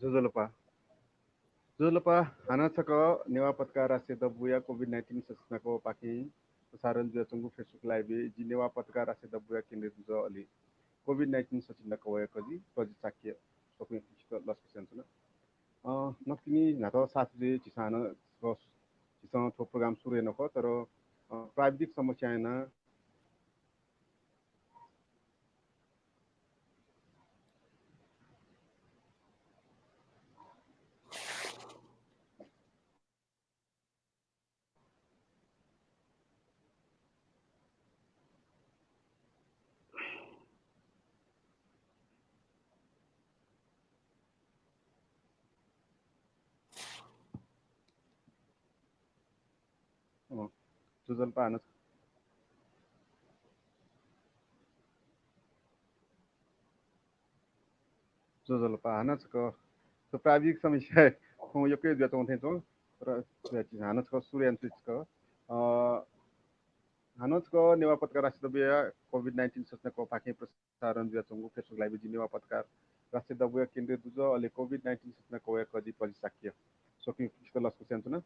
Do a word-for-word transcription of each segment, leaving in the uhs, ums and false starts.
ज्वजलपा। ज्वजलपा, हानं छकः नेवाः पत्रकार राष्ट्रिय दबूया COVID nineteen सचेतनाकवःपाखें प्रसारण जुयाच्वंगु Facebook live-य् जि नेवाः पत्रकार राष्ट्रिय दबूया केन्द्रीय दुजः अले COVID nineteen सचेतनाकवःया कजि, कजि शाक्य स्वकुमि फुक्कसित लसकुस यानाच्वना। अ, नकतिनि न्हापा सात बजे झीसं हानं छकः, झीसं थ्व program सुरु यानागु खः, तर, अ, प्राविधिक समस्यां यानाः अँ, ज्वजलपा हानं। ज्वजलपा हानं छकः थ्व प्राविधिक समस्यां थौं यक्व जुयाच्वंगु थें च्वं, तर हानं छकः सुरु यानाच्वना छकः। अ, हानं छकः नेवाः पत्रकार राष्ट्रिय दबूया COVID nineteen सचेतनाकवःपाखें प्रसारण जुयाच्वंगु Facebook live-य् जि नेवाः पत्रकार राष्ट्रिय दबूया केन्द्रीय दुजः अले COVID nineteen सचेतनाकवःया कजि पजि शाक्य स्वकुमि फुक्कसित लसकुस यानाच्वना।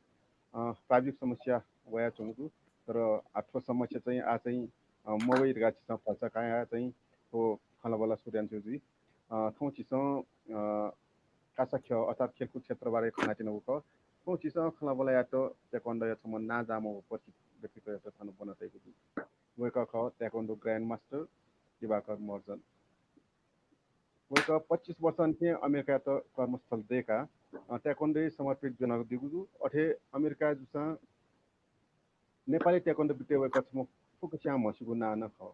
अ, प्राविधिक समस्या वयाच्वंगु दु, तर आ थ्व समस्या चाहिँ आः चाहिँ, अ, मवइ धकाः झीसं भलसा कयाः चाहिँ थ्व खँल्हाबल्हा सुरु यानाच्वंगु जुइ। अ, थौं झीसं, अ, कासा ख्यः अर्थात् खेलकुद क्षेत्रबारे खँ ल्हानातयागु खः। थौं झीसं खँल्हाबल्हा यायेत ताइक्वान्डोया छम्ह नांजाःम्ह व परिचित व्यक्तित्वयात थन ब्वना तयागु दु। वय्कः खः ताइक्वान्डो Grand Master दिवाकर महर्जन। वय्कः पच्चिस वर्षंनिसें अमेरिकायात कर्मस्थल दय्काः, अ, ताइक्वान्डोय् समर्पित जुयादीगु दु। अथे अमेरिकाय् जूसां नेपाली ताइक्वान्डोविद्त वय्कः छम्ह फुक्कस्यां म्हस्यूगु नां नं खः।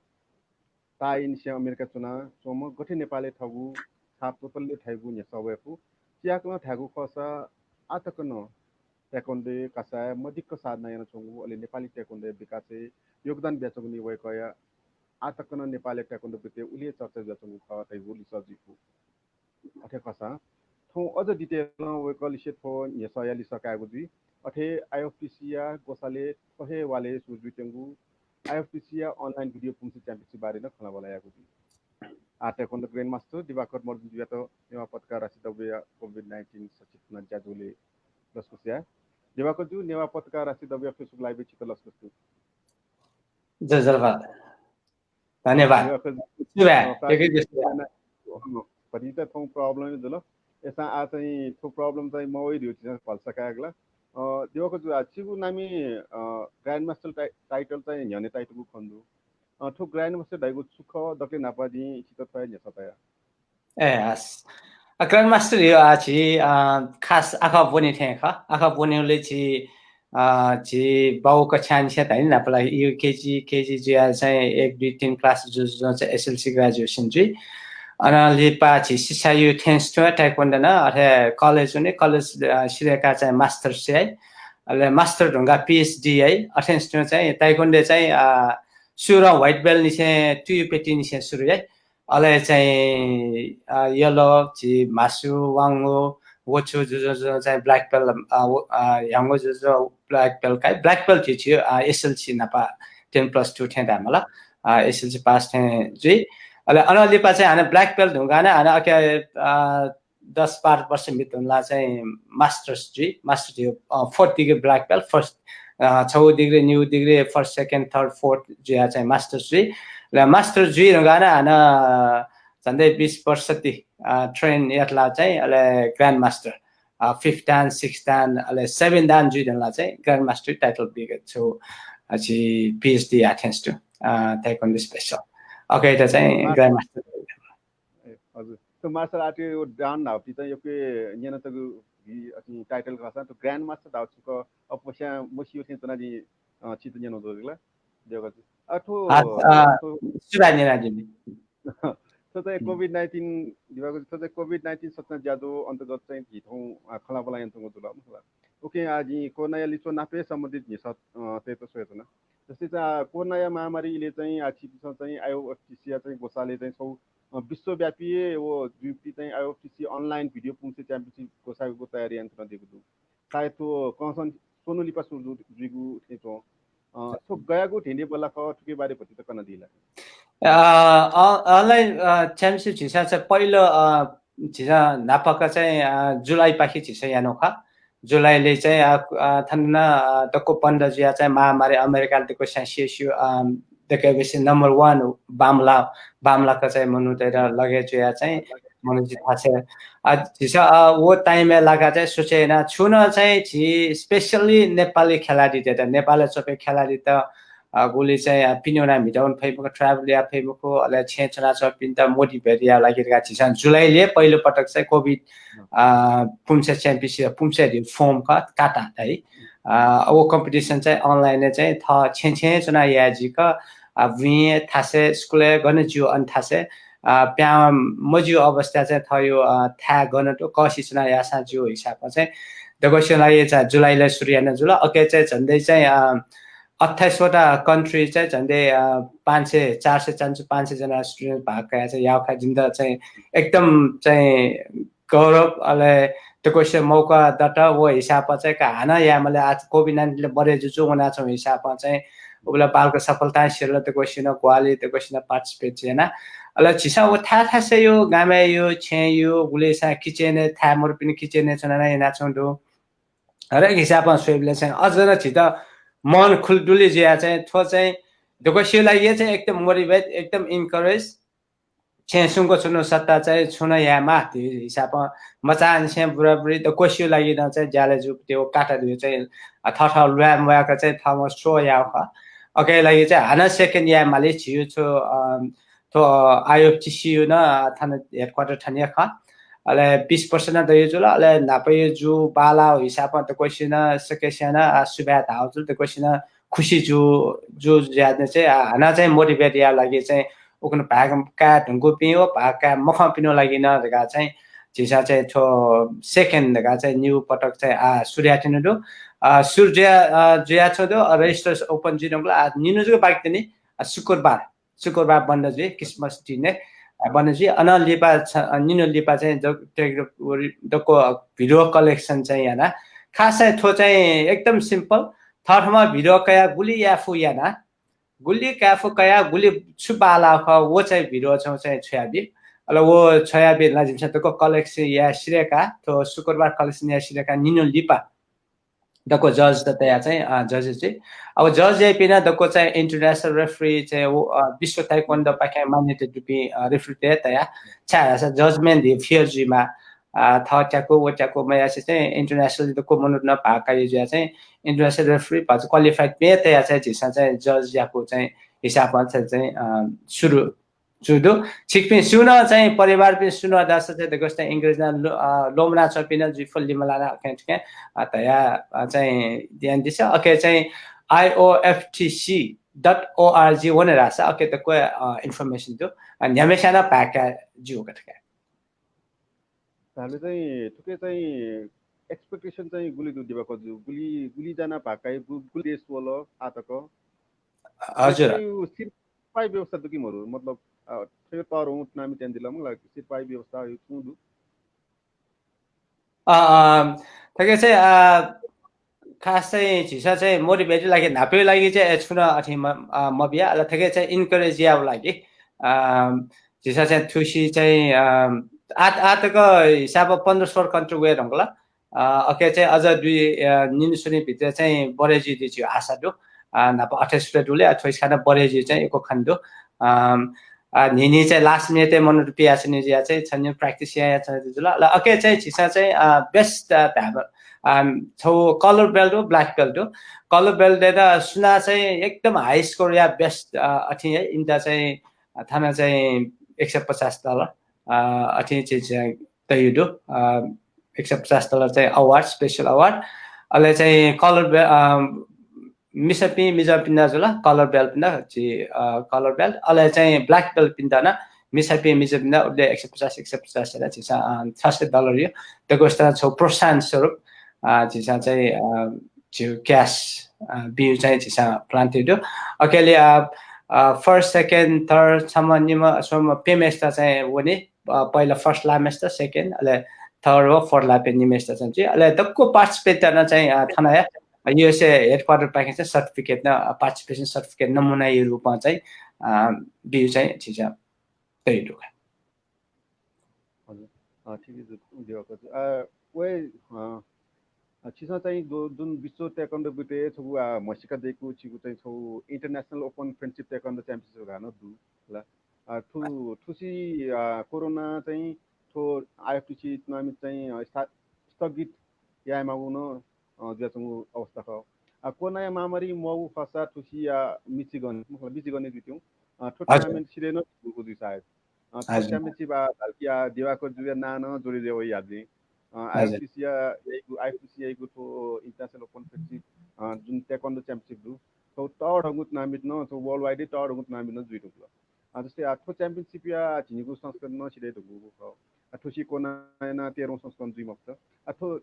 ताःयानिसें अमेरिकाय् च्वनाच्वंम्ह गथे नेपालय् थःगु छाप ततले थाइगु न्ह्यसः वये फु। चिहाकलं धायेगु खःसा आः तक नं ताइक्वान्डोया कासाय् मदिक्क साधना यानाच्वंगु, अले नेपाली ताइक्वान्डोया विकासय् योगदान बियाच्वंगुलिं वय्कःया आः तक नं नेपालय् ताइक्वान्डोविद्त उलि हे चर्चा जुयाच्वंगु खः धइगु लिसः जुइ फु। अथे खःसा थौं अझ detail-ं वय्कःलिसे थ्व न्ह्यसःया लिसः कायेगु जुइ। अथे IFTC-या ग्वसालय् थ्व हे वालय् सुरु जुइत्यंगु IFTC-या online video पुंसे championship बारे नं खँल्हाबल्हा यायेगु जुइ। आः ताइक्वान्डो Grand Master दिवाकर महर्जनजुयात नेवाः पत्रकार राष्ट्रिय दबूया COVID nineteen सचेतना ज्याझ्वलय् लसकुस याये। दिवाकरजु, नेवाः पत्रकार राष्ट्रिय दबूया Facebook live-य् छित लसकुस दु। ज्वजलपा। धन्यवाद। दिवाकरजु, सुभाय्। अ, यक्व यक्व सुभाय्। अ, भतिचा थौं problem जुल। अय्सां आः चाहिँ थ्व problem चाहिँ मवइ धइगु झीसं भलसा कयागु ला। अ, दिवाकरजु, आः छिगु नामय्, अ, Grand Master टाइ-, title चाहिँ न्ह्यःने तयातःगु खने दु। अ, थ्व Grand Master धइगु छु खः, दकले न्हापां जिं छित थ्व हे न्ह्यसः तया। ए, हस्। अ, Grand Master यो आः झी, अ, खास आखः ब्वने थें खः। आखः ब्वनेबलय् झी, अ, झी बाउ कक्षानिसें धाइ नि न्हापा ला UKG, KG जुयाः चाहिँ एक, दुई, तीन class जुजुं चाहिँ SLC graduation जुइ। अनंलिपा झी शिक्षा याये थें तुं ताइक्वान्डो नं, अथे college वने, college, अ, सिधय्काः चाहिँ masters याइ। अले master धुंकाः PhD याइ। अथें तुं चाहिँ ताइक्वान्डो चाहिँ, अ, सुरुं white belt निसें, तुयु पेटिनिसें सुरु याइ। अले चाहिँ, अ, yellow, झी म्हासु, वांगो, वचु जुजुं चाहिँ black belt, अ, व-, अ, ह्याउँगो जुजुं black belt काइ, black belt झी, झी, अ, SLC न्हापा ten plus two थें धायेमाल, अ, SLC pass थें जुइ। अले अनंलिपा चाहिँ हानं black belt धुंकाः नं हानं अके, अ, दस बाह्र वर्ष भित्र हुनला चाहिँ masters जुइ, master जुइ, अ, fourth degree black belt, first, अ, छगू degree, निगू degree, first, second, third, fourth जुयाः चाहिँ masters जुइ। अले master जुइ धुंकाः नं हानं झन्डै बिस वर्ष ति, अ, train यातला चाहिँ अले Grand Master, अ, fifth dan, sixth dan, अले seventh dan जुइ धुनला चाहिँ Grand Master title बिके छु, अ, झी PhD याथें छु, अ, taekwondo special। OK, त चाहिँ Grand Master। ए, हजुर। थ्व martial art-या व dan धाःगु चाहिँ यक्व न्यनातःगु हि, अ, title खःसा, थ्व Grand Master धाःगु छु खः, अप्वःस्यां मस्यू थें च्वना जिं, अ, छित न्यनागु जुल ला। देउगा जु। अ, थ्व, आ, अ, थ्व सुभाय् न्यनादिनि। थ्व चाहिँ हम्म। COVID nineteen, दिवाकर जु, थ्व चाहिँ COVID nineteen सचेतना ज्याझ्वः अन्तर्गत चाहिँ झी थौं, अ, खँल्हाबल्हा यानातःगु जुल, मखु ला। OK, आः जिं कोरोनाया लिच्वः नाप हे सम्बन्धित न्ह्यसः, अ, तयेत स्वयाच्वना। जस्तै चाहिँ कोरोनाया महामारी इलय् चाहिँ आः छिपिसं चाहिँ IOFTC-या चाहिँ ग्वसालय् चाहिँ छगू, अ, विश्वव्यापी हे व जुइपिं चाहिँ IOFTC online video पुंसे championship ग्वसायेगु तयारी यानातयादीगु दु। सायद थ्व कंस स्वन्हु लिपा सुरु जु-, जुइगु थें च्वं। अ, थ्व गयागु धिंधेंबल्लाः खः, थुकिया बारे भतिचा कनादी ला? अ, अ, online, अ, championship झीसं चाहिँ पहिलो, अ, झीसं न्हापाक चाहिँ, अ, जुलाईपाखे झीसं यानु खः। जुलाईले चाहिँ, अ, अ, थन नं, अ, दक्व बन्द जुया चाहिँ महामारी अमेरिकाले दक्व स्यां सियु, अ, दक्व बेसी number one बांमला, बांमलाक चाहिँ मनूतय्त लगे जुया चाहिँ मनू जि थासे, अ, झीसं, अ, वो time-य् लागा चाहिँ सोचे याना छुं नं चाहिँ झी specially नेपाली खेलाडीतय्त, नेपालय् च्वंपिं खेलाडीत, अ, गुलि चाहिँ, अ, पिने वना म्हिता वने फइ मखु, travel या फइ मखु, अले छेँय् च्वनाच्वंपिन्त motivate या लागि धकाः झीसं जुलाईले पहिलो पटक चाहिँ COVID, अ, पुम्से championship, पुम्से धइगु form खः, काटा धाइ। अ, वो competition चाहिँ online-य् चाहिँ थः छेँय् छेँय् च्वना याये जुइक, अ, बुँइ, थासे, स्कुलय् गन ज्यू अन थासे, अ, प्यां मज्यू अवस्था चाहिँ थःयो, अ, थाय् गन दु, कःसि च्वना याःसां ज्यू हिसाबं चाहिँ दक्वसिया लागि चाहिँ जुलाईले सुरु याना जुल। अके चाहिँ झन्डै चाहिँ, अ, अट्ठाइस वटा country चाहिँ झन्डै, अ, पाँच सय, चार सय चान्चु पाँच सय जना student भाग कया चाहिँ याउ खः। जिमित चाहिँ एकदम चाहिँ गौरव, अले दक्वसिया मौका दत। वो हिसाबं चाहिँ का हानं यायेमाले आज COVID nineteen ले बढे जुजु वनाच्वं हिसाबं चाहिँ उबला बालक सफलतां सिरल दक्वसिनं ग्वाहालि दक्वसिनं participate याना। अले झीसं वो थाय् थासेयो, गामय् यो, छेँय् यो, गुलेसा kitchen-य् थाय् मरुपिं kitchen-य् च्वना यानाच्वं दु। हरेक हिसाबं स्वयेबलय् चाहिँ अझ नं झीत मन खुल्दुली जुया चाहिँ थ्व चाहिँ दक्वसिया लागि चाहिँ एकदम motivate, एकदम encourage। छेँ सुंक छुनु सत्ता चाहिँ छुं नं यायेमाः धइगु हिसाबं मचांनिसें बुराबुरी दक्वसिया लागि नं चाहिँ ज्यालय् जूपिं वो काटा धइगु चाहिँ, अ, थःथः ल्वाये म्वायेक चाहिँ थःम्हं स्व याउ खः। अके लागि चाहिँ हानं second यायेमाली झीयो छु, अ, थ्व IOFTC-यो नं, अ, थन headquarter थनिया खः। अले बिस वर्ष नं दयु जुल, अले न्हापायो जु बाला हिसाबं दक्वसिनं सकेस्यां नं, अ, सुभाय् धाउ जुल, दक्वसिनं खुसी जु, जु जुयाः चाहिँ, अ, हानं चाहिँ motivate याये लागि चाहिँ उखुन्हु भाग काये धुंकूपिं व भाग काये मखंपिनिगु लागि नं धकाः चाहिँ झीसं चाहिँ थ्व second धकाः चाहिँ निगू पटक चाहिँ, अ, सुरु याये त्यनु दु। अ, सुरु जुया, अ, जुयाच्वं दु, अ, register open जुइधुंकल, अ, निन्हु जक बाकी तिनि, अ, शुक्रबार, शुक्रबार बन्द जुइ, Christmas दिन, अ, बन्द जुइ। अन लिपा छ-, अ, निन्हु लिपा चाहिँ द-, दक्व video collection चाहिँ याना। खास चाहिँ थ्व चाहिँ एकदम simple, थःथम्हं video कया गुलि याये फु याना, गुलि काये फु कया गुलि छु बाला खः, वो चाहिँ video छौं चाहिँ छ्वयाबी। अले वो छ्वयाबी ला जिमिसं दक्व collection याये सिधय्का, थ्व शुक्रबार collection याये सिधय्का निन्हु लिपा दक्व judge त तया चाहिँ, अ, judge जुइ। अब judge याइपिं नं दक्व चाहिँ international referee चाहिँ वो, अ, विश्व taekwondo पाखें मान्यता दुपिं, अ, referee त तया। छाय् धाःसा judgment हे fair जुइमा, अ, थः त्याकु, वो त्याकु मयासे चाहिँ international दक्व मनूत नं भाग काये जुया चाहिँ international referee भचा qualified मे तया चाहिँ झीसं चाहिँ judge याकु चाहिँ हिसाबं चाहिँ, चाहिँ, अ, सुरु जु दु। छिकपिं सुं नं चाहिँ परिवारपिं सुं नं धाःसा चाहिँ दक्वसित encourage याना लो-, अ, लोमना च्वंपिं नं जुइ फु लिमलाना अखें थुखें, अ, धया, अ, चाहिँ ध्यान दिसँ। अके चाहिँ IOFTC dot org वने धाःसा अके दक्व, अ, information दु। अ, न्ह्याम्हेस्यां नं भाय्का ज्यू का थुखें। धाःले चाहिँ थुके चाहिँ expectation चाहिँ गुलि दु दिबाक जु, गुलि, गुलि जना भाकाइ, गु-, गुलि देश वल आतक। हजुर। थुके सिपाइ व्यवस्था दु कि मरु? मतलब, अ, थुके तर उठनामि त्यान दिला मला सिपाइ व्यवस्था छुं दु। अ, अ, थुके चाहिँ, अ, खास चाहिँ झीसं चाहिँ motivate लागि न्हापे लागि चाहिँ छुं नं अथे म-, अ, मबिया, अले थुके चाहिँ encourage याउ लागि, अ, झीसं चाहिँ थुसी चाहिँ, अ, आत-, आतक हिसाब पन्ध्र सोह्र country वये धुंकल। अ, अके चाहिँ अझ दुई, अ, निन्हु स्वन्हु भित्र चाहिँ बढे जुइ धइगु आशा दु। अ, न्हापा अट्ठाइस वटा दुले, अ, थ्वइस खाना बढे जुइ चाहिँ यक्व खने दु। अ, अ, न्हिन्हि चाहिँ last minute-य् मनूत पियाच्वनी जुया चाहिँ छन्हु practice याया चाहिँ जुल। ल, अके चाहिँ झीसं चाहिँ, अ, best, अ, धायेबलय्, अ, छौ color belt दु, black belt दु। Color belt-य् त सुनां चाहिँ एकदम high score या best, अ, अथे हे इमित चाहिँ, अ, थन चाहिँ एक सय पचास dollar, अ, अथे चाहिँ, चाहिँ तयु दु, अ, एक सय पचास dollar चाहिँ award, special award। अले चाहिँ color belt, अ, मिसापिं मिजंपिन्त जुल, color belt पिन्त, झी, अ, color belt, अले चाहिँ black belt पिन्त नं, मिसापिं मिजंपिन्त उबले एक सय पचास, एक सय पचास याना झीसं, अ, छ सय dollar यो दक्वसित छौ प्रोत्साहन स्वरूप, अ, झीसं चाहिँ, अ, झीउ cash, अ, बिउ चाहिँ झीसं plan तयु दु। अकेले, अ, अ, first, second, third, छम्ह, निम्ह, स्वम्ह प्यम्हेसित चाहिँ वनी, अ, पहिला first लाःम्हेसित, second, अले third व fourth लाःपिं निम्हेसित चाहिँ जुइ। अले दक्व participant नं चाहिँ, अ, थनया, अ, USA headquarter पाखें चाहिँ certificate नं, अ, participation certificate नमुनाया रूपमा चाहिँ, अ, बिउ चाहिँ झीसं तयु दु। हजुर। अ, ठीक है, जु-, दिवाकर जु। अ, वय्, अ, अ, छिसं चाहिँ दु-, जुन विश्व taekwondo बुते छगू, अ, म्हसीका दय्कू छिगू चाहिँ छगू International Open Friendship Taekwondo Championship धकाः नं दु, ला। अ, थु-, थुसी, अ, कोरोना चाहिँ थ्व I F T C tournament चाहिँ, अ, स्था-, स्थगित यायेमाःगु नं, अ, जुयाच्वंगु अवस्था खः। अ, कोरोनाया महामारी मवःगु खःसा थुसी, अ, मिचिगन, मतलब मिचिगन जुइत्यौं, अ, थ्व हजुर। Tournament सिधय् नं जूगु जुइ सायद। अ, थ्व हजुर। Championship, अ, धाल कि, अ, दिवाकर जुया नां नं जोडे जुया वइ हाबी। अ, हजुर। I F T C या, याइगु, I F T C याइगु थ्व International Open Friendship, अ, जुन taekwondo championship दु, थ्व तःधंगु tournament नं, थ्व worldwide तःधंगु tournament नं जुइ धुंकल। अ, जस्तै, अ, थ्व championship या झिंनिगू संस्करण नं सिधये धुंकूगु खः। अ, थुसी कोरोनाया तेह्रौं संस्करण जुइ मखुत। अ, थ्व,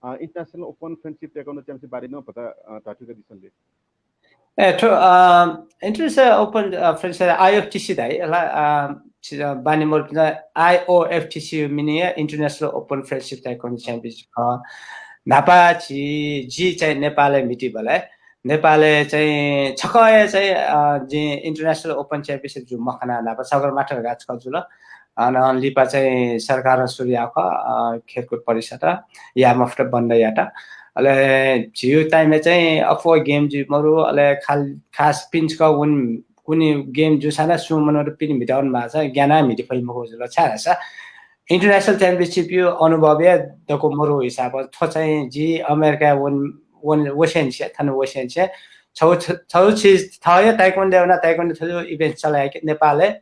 अ, International Open Friendship Taekwondo Championship बारे नं भचा, अ, धयाथुइकादिसँ ले। ए, थ्व, अ, International Open, a, Friendship, I F T C धाइ, हला, अ, छि, अ, बानी मरुपिन्सं I O F T C मिनिया International Open Friendship Taekwondo Championship खः। न्हापा झी, जि चाहिँ नेपालय् म्हितीबलय्, नेपालय् चाहिँ छकः हे चाहिँ, अ, जिं International Open Championship जू मखना न्हापा सगरमाथा धकाः छकः जुल। अन लिपा चाहिँ सरकारं सुरु याः खः, अ, खेलकुद परिषद याये मफुत, बन्द यात। अले झीगु time-य् चाहिँ अप्वः game जुइ मरु, अले खाल-, खास पिने छकः वने, कुने game जूसां नं सुं मनूत पिने म्हितावन माःसा ग्यानाः म्हिते फइ मखु जुल। छाय् धाःसा International Championship-या अनुभव हे दक्व मरु हिसाबं थ्व चाहिँ जि अमेरिकाय् वन, वन, वसेंनिसें, थन वसेंनिसें छगू, छगू चिज थः हे taekwondo याना, taekwondo थ्व event चले याके नेपालय्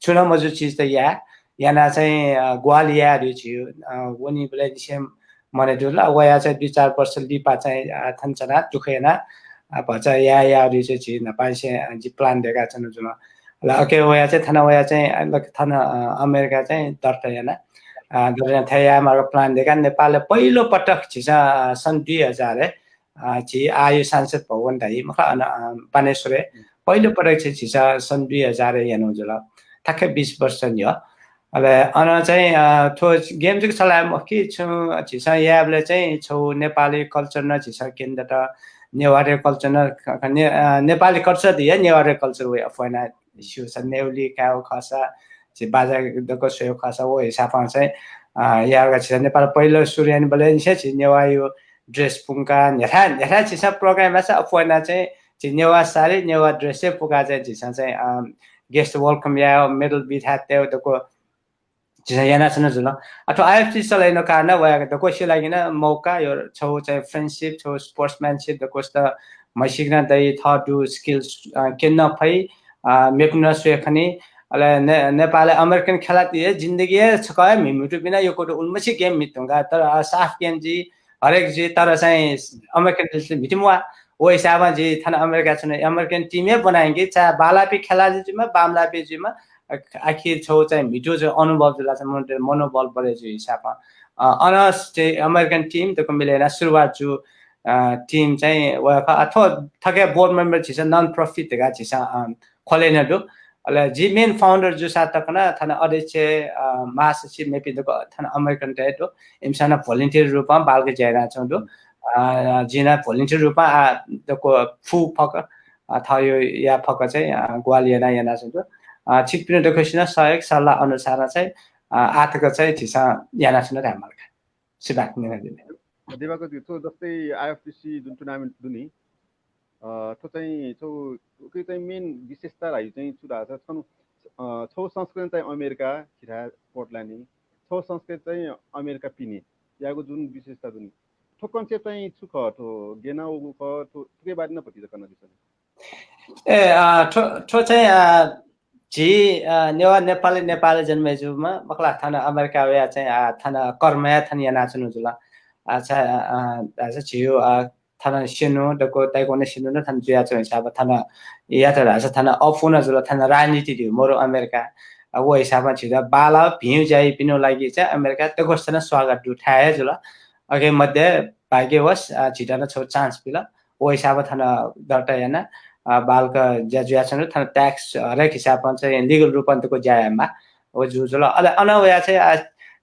छुं नं मजू चिज त याये, याना चाहिँ, अ, ग्वाहालि याये धइगु झी, अ, वनीबलय् निसें मनय् दु ला, वया चाहिँ दुई चार वर्ष लिपा चाहिँ, अ, थन च्वना दुःख याना, अ, भचा याये, याये धइगु चाहिँ झी न्हापांनिसें, अ, जि plan दय्काच्वना जुल। ल, OK, वया चाहिँ थन वया चाहिँ, अ, ल, थन, अ, अमेरिका चाहिँ दर्ता याना, अ, दर्ता याना थथे यायेमाःगु plan दय्का नेपालय् पहिलो पटक झीसं, अ, सन् दुई हजार, अ, झी आः सांसद भवन धाइ मखु, अन, अ, बानेश्वरय् पहिलो पटक चाहिँ झीसं सन् दुई हजार यानागु जुल। ठ्याक्कै बिस वर्ष न्ह्यः। अले अन चाहिँ, अ, थ्व game जक चलाये मखु कि, छुं झीसं यायेबलय् चाहिँ छगू नेपाली culture नं झीसं क्यने दत, नेवारया culture नं क-, क-, ने-, अ, नेपाली culture धइगु नेवारया culture वइ अप्वः याना स्यू सा, न्यागू कायेगु खःसा, झी बाजा दक्व स्वयेगु खःसा, व हिसाबं चाहिँ, अ, यायेगु झीसं नेपालय् पहिलो सुरु यानाबलय् निसें झी नेवाःया dress पुंकाः न्ह्याथाय्, न्ह्याथाय् झीसं program याःसा अप्वः याना चाहिँ झी नेवाः साडी, नेवाः dress हे पुकाः चाहिँ झीसं चाहिँ, अ, guest welcome यायेगु, medal बिथाय् तयेगु दक्व झीसं यानाच्वना जुल। अथवा I F T C चले यानागु कारणं वयाके दक्वसिया लागि नं मौका, यो छगू चाहिँ friendship, छगू sportsmanship, दक्वसित म्हसीके नं दइ, थः दुगु skills, अ, क्यने नं फइ, अ, मेपिन्त नं स्वये खनी। अले ने-, नेपालय् American खेलाडी हे जिन्दगी हे छकः हे म्हि-, म्हितुपिं नं यक्व दु, उलिमछि game म्हिते धुंकाः, तर, अ, साफ game जुइ, हरेक जुइ, तर चाहिँ American खेलाडी म्हिते म्वाः। व हिसाबं जि थन अमेरिका च्वना American team हे ब्वना यंके, चाहे बांलाःपिं खेलाडी जुइमा, बांमलाःपिं जुइमा, अ, आखिर छगू चाहिँ म्हितु चाहिँ अनुभव जुल चाहिँ मनो-, मनोबल बढे जू हिसाबं। अ, अन चाहिँ American team दक्व मिले याना सुरुवात जू, अ, team चाहिँ वया खः। अ, थ्व थथे board member झीसं non-profit धकाः झीसं, अ, खोले याना दु। अले जि main founder जूसा तक नं थन अध्यक्ष, अ, महासचिव मेपिं दक्व थन American त हे दु। इमिसं नं volunteer रूपं बांलाक ज्या यानाच्वंगु दु। अ, जिं नं volunteer रूपं आ दक्व फु फक, अ, थःगु याये फक चाहिँ, अ, ग्वाहालि याना यानाच्वंगु दु। अ, छिकपिनि दक्वसिनं सहयोग सल्लाह अनुसारं चाहिँ, अ, आः तक चाहिँ झीसं यानाच्वना धायेमाल का। सुभाय् न्यनादिल। दिवाकर जु, थ्व जस्तै I F T C जुन tournament दु नि, अ, थ्व चाहिँ छगू, उकी चाहिँ main विशेषता धाइगु चाहिँ छु धाःसा छन्हु, अ, छगू संस्कृति चाहिँ अमेरिका, झीथाय् Portland नि, छगू संस्कृति चाहिँ अमेरिका पिने याःगु जुन विशेषता दु नि, थ्व concept चाहिँ छु खः, थ्व गय् याना वःगु खः, थ्व, थुकिया बारे नं भतिचा कनादिसँ नि। ए, अ, थ्व, थ्व चाहिँ, अ, झी, अ, नेवाः नेपाली, नेपालय् जन्मे जूम्ह, मखु ला, थन अमेरिका वया चाहिँ, अ, थन कर्म हे थन यानाच्वना जुल। अ, छ, अ, अ, झीगु, अ, थन स्यन्हु दक्व ताइक्वान्डो स्यन्हु नं थन जुयाच्वंगु हिसाबं थन यात धाःसा थन अःपु नं जुल, थन राजनीति धइगु मरु अमेरिका। अ, व हिसाबं झीत बांलाः भिं ज्या याइपिनिगु लागि चाहिँ अमेरिका दक्वसित नं स्वागत दु थाय् हे जुल। अले मध्ये भाग्यवश, अ, झीत नं छगू chance बिल। व हिसाबं थन दर्ता याना, अ, बांलाक ज्या जुयाच्वन, थन tax हरेक हिसाबं चाहिँ legal रूपं दक्व ज्या यायेमाः। व जू जुल। अले अन वया चाहिँ, अ,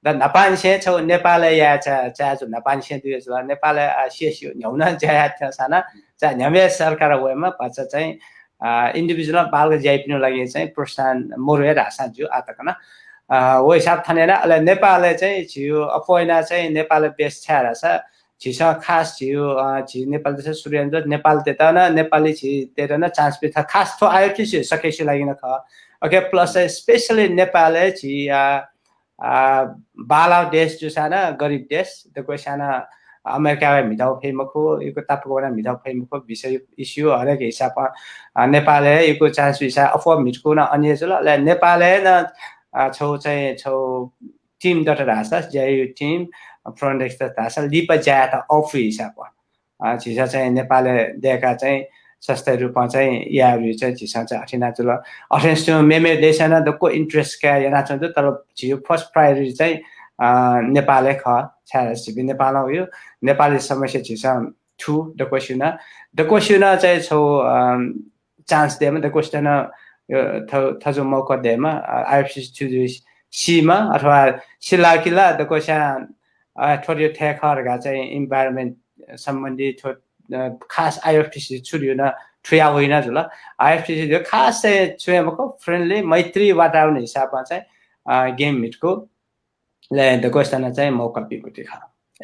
द न्हापांनिसें छगू नेपालय् याये चा-, चाहे जू न्हापांनिसें दुया जुल। नेपालय्, अ, C S U न्ह्यःने नं ज्या याये थें साना, चाहे न्ह्यःने सरकार वयेमा भचा चाहिँ, अ, individual बांलाक ज्या याइपिनिगु लागि चाहिँ प्रोत्साहन मरु हे धाःसां ज्यू आः तक नं। अ, व हिसाब थन याना, अले नेपालय् चाहिँ झीगु अप्वः याना चाहिँ नेपालय् base छाय् धाःसा झीसं खास झीगु, अ, झी नेपाल देशय् सुरु याना नेपाल तेत न, नेपाली झी तेत न chance बी थ खास थ्व IFTC सकेसि लागि न खः। OK, plus चाहिँ specially नेपालय् झी, अ, अ, बाला देश जुसा न गरिब देश, दक्वस्यां न अमेरिकाय् म्हिताउ फइ मखु, इगु तापाक वना म्हिताउ फइ मखु, visa issue हरेक हिसाबं, अ, नेपालय् इगु chance visa अप्वः म्हितकु न अन्य जुल, अले नेपालय् न, अ, छौ चाहिँ छौ team दत धाःसा, ज्यायु team, front desk दत धाःसा, लिपा ज्यायात अफु हिसाबं। अ, झीसं चाहिँ नेपालय् दय्‌का चाहिँ संस्थाय् रूपं चाहिँ यायु चाहिँ झीसं चाहिँ अथे याना जुल। अथेंस मेमे देशय् न दक्व interest काये याना च्वंगु, तर झीगु first priority चाहिँ, अ, नेपालय् खः। छाय् झीपिं नेपालं वयु, नेपाली समस्या झीसं थु दक्वसिन, दक्वसिन चाहिँ छौ, अ, chance दयेमा, दक्वसिन, अ, थ-, थजु मौका दयेमा, अ, IFTC थुजुइ सीमा अथवा सिलाकिला दक्वस्यां, अ, थ्व थ्यंक खः धकाः चाहिँ environment सम्बन्धी थ्व, अ, खास IFTC छु धयु न थुया वइना जुल। IFTC धयु खास चाहिँ छुया मखु, friendly, मैत्री वातावरण हिसाबं चाहिँ, अ, game म्हितकु ले दक्वस्यां न चाहिँ मौका बीगु ति खः।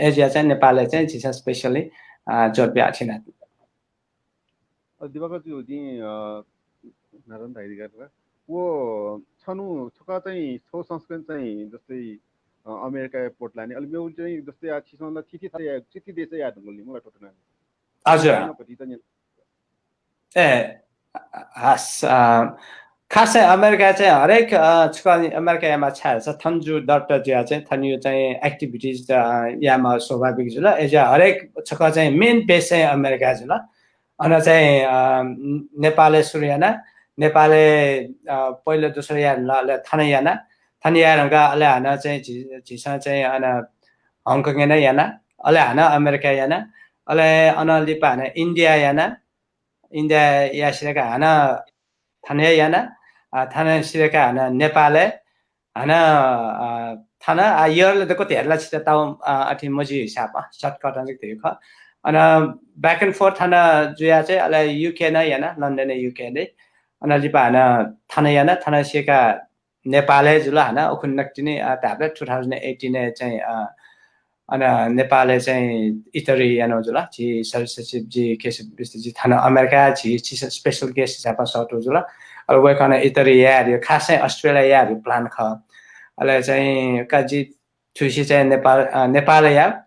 अय्‌जुया चाहिँ नेपालय् चाहिँ झीसं specially, अ, जोड बिया अथे याना। अ, दिवाकर जु, जिं, अ, नारायण धाइदिका व छन्हु छकः चाहिँ छौ संस्करण चाहिँ जस्तै, अ, अमेरिकाय् पोर्टल्यान्ड, अले मेउ चाहिँ जस्तै आ छिसं ला थीथी थाय् थीथी देशय् याये धुंकल नि मला टोटना। हजुर। भति त न्यन। ए, हस्, अ, खास चाहिँ अमेरिका चाहिँ हरेक, अ, छकः अमेरिकाय् यामा छाय् छ थन जु दर्ता जुया चाहिँ थनयु चाहिँ activities, अ, यामा स्वाभाविक जुल। अय्‌जुया हरेक छकः चाहिँ main base चाहिँ अमेरिका जुल। अन चाहिँ, अ, नेपालय् सुरु याना, नेपालय्, अ, पहिलो दोस्रो याना, अले थन याना, थन याना का, अले हानं चाहिँ झी-, झीसं चाहिँ अन हङकङ याना, अले हानं अमेरिका याना, अले अन लिपा हानं इन्डिया याना, इन्डिया यासेका हानं थन याना, अ, थन सिलेका हानं नेपालय्, हानं, अ, थन, अ, year ले दक्व हेरला छित ताउ, अ, अथे मजि हिसाबं, shortcut अन धयु खः। अन back and forth थन जुया चाहिँ, अले UK न याना, लन्डन UK न। अन लिपा हानं थन याना, थन सिका नेपालय् जुल हानं, उखुन्हु नकतिनि, अ, धाःबलय् two thousand eighteen य् चाहिँ, अ, अन नेपालय् चाहिँ इतरी याना जुल। झी सदस्य सचिव जि केशव विष्ट जि थन अमेरिका झी, झी special guest हिसाबं सःतु जुल। अले वय्‌कलं इतरी याये धयु, खास चाहिँ अस्ट्रेलिया याये धयु plan खः। अले चाहिँ का जि थुसि चाहिँ नेपाल, अ, नेपालय् या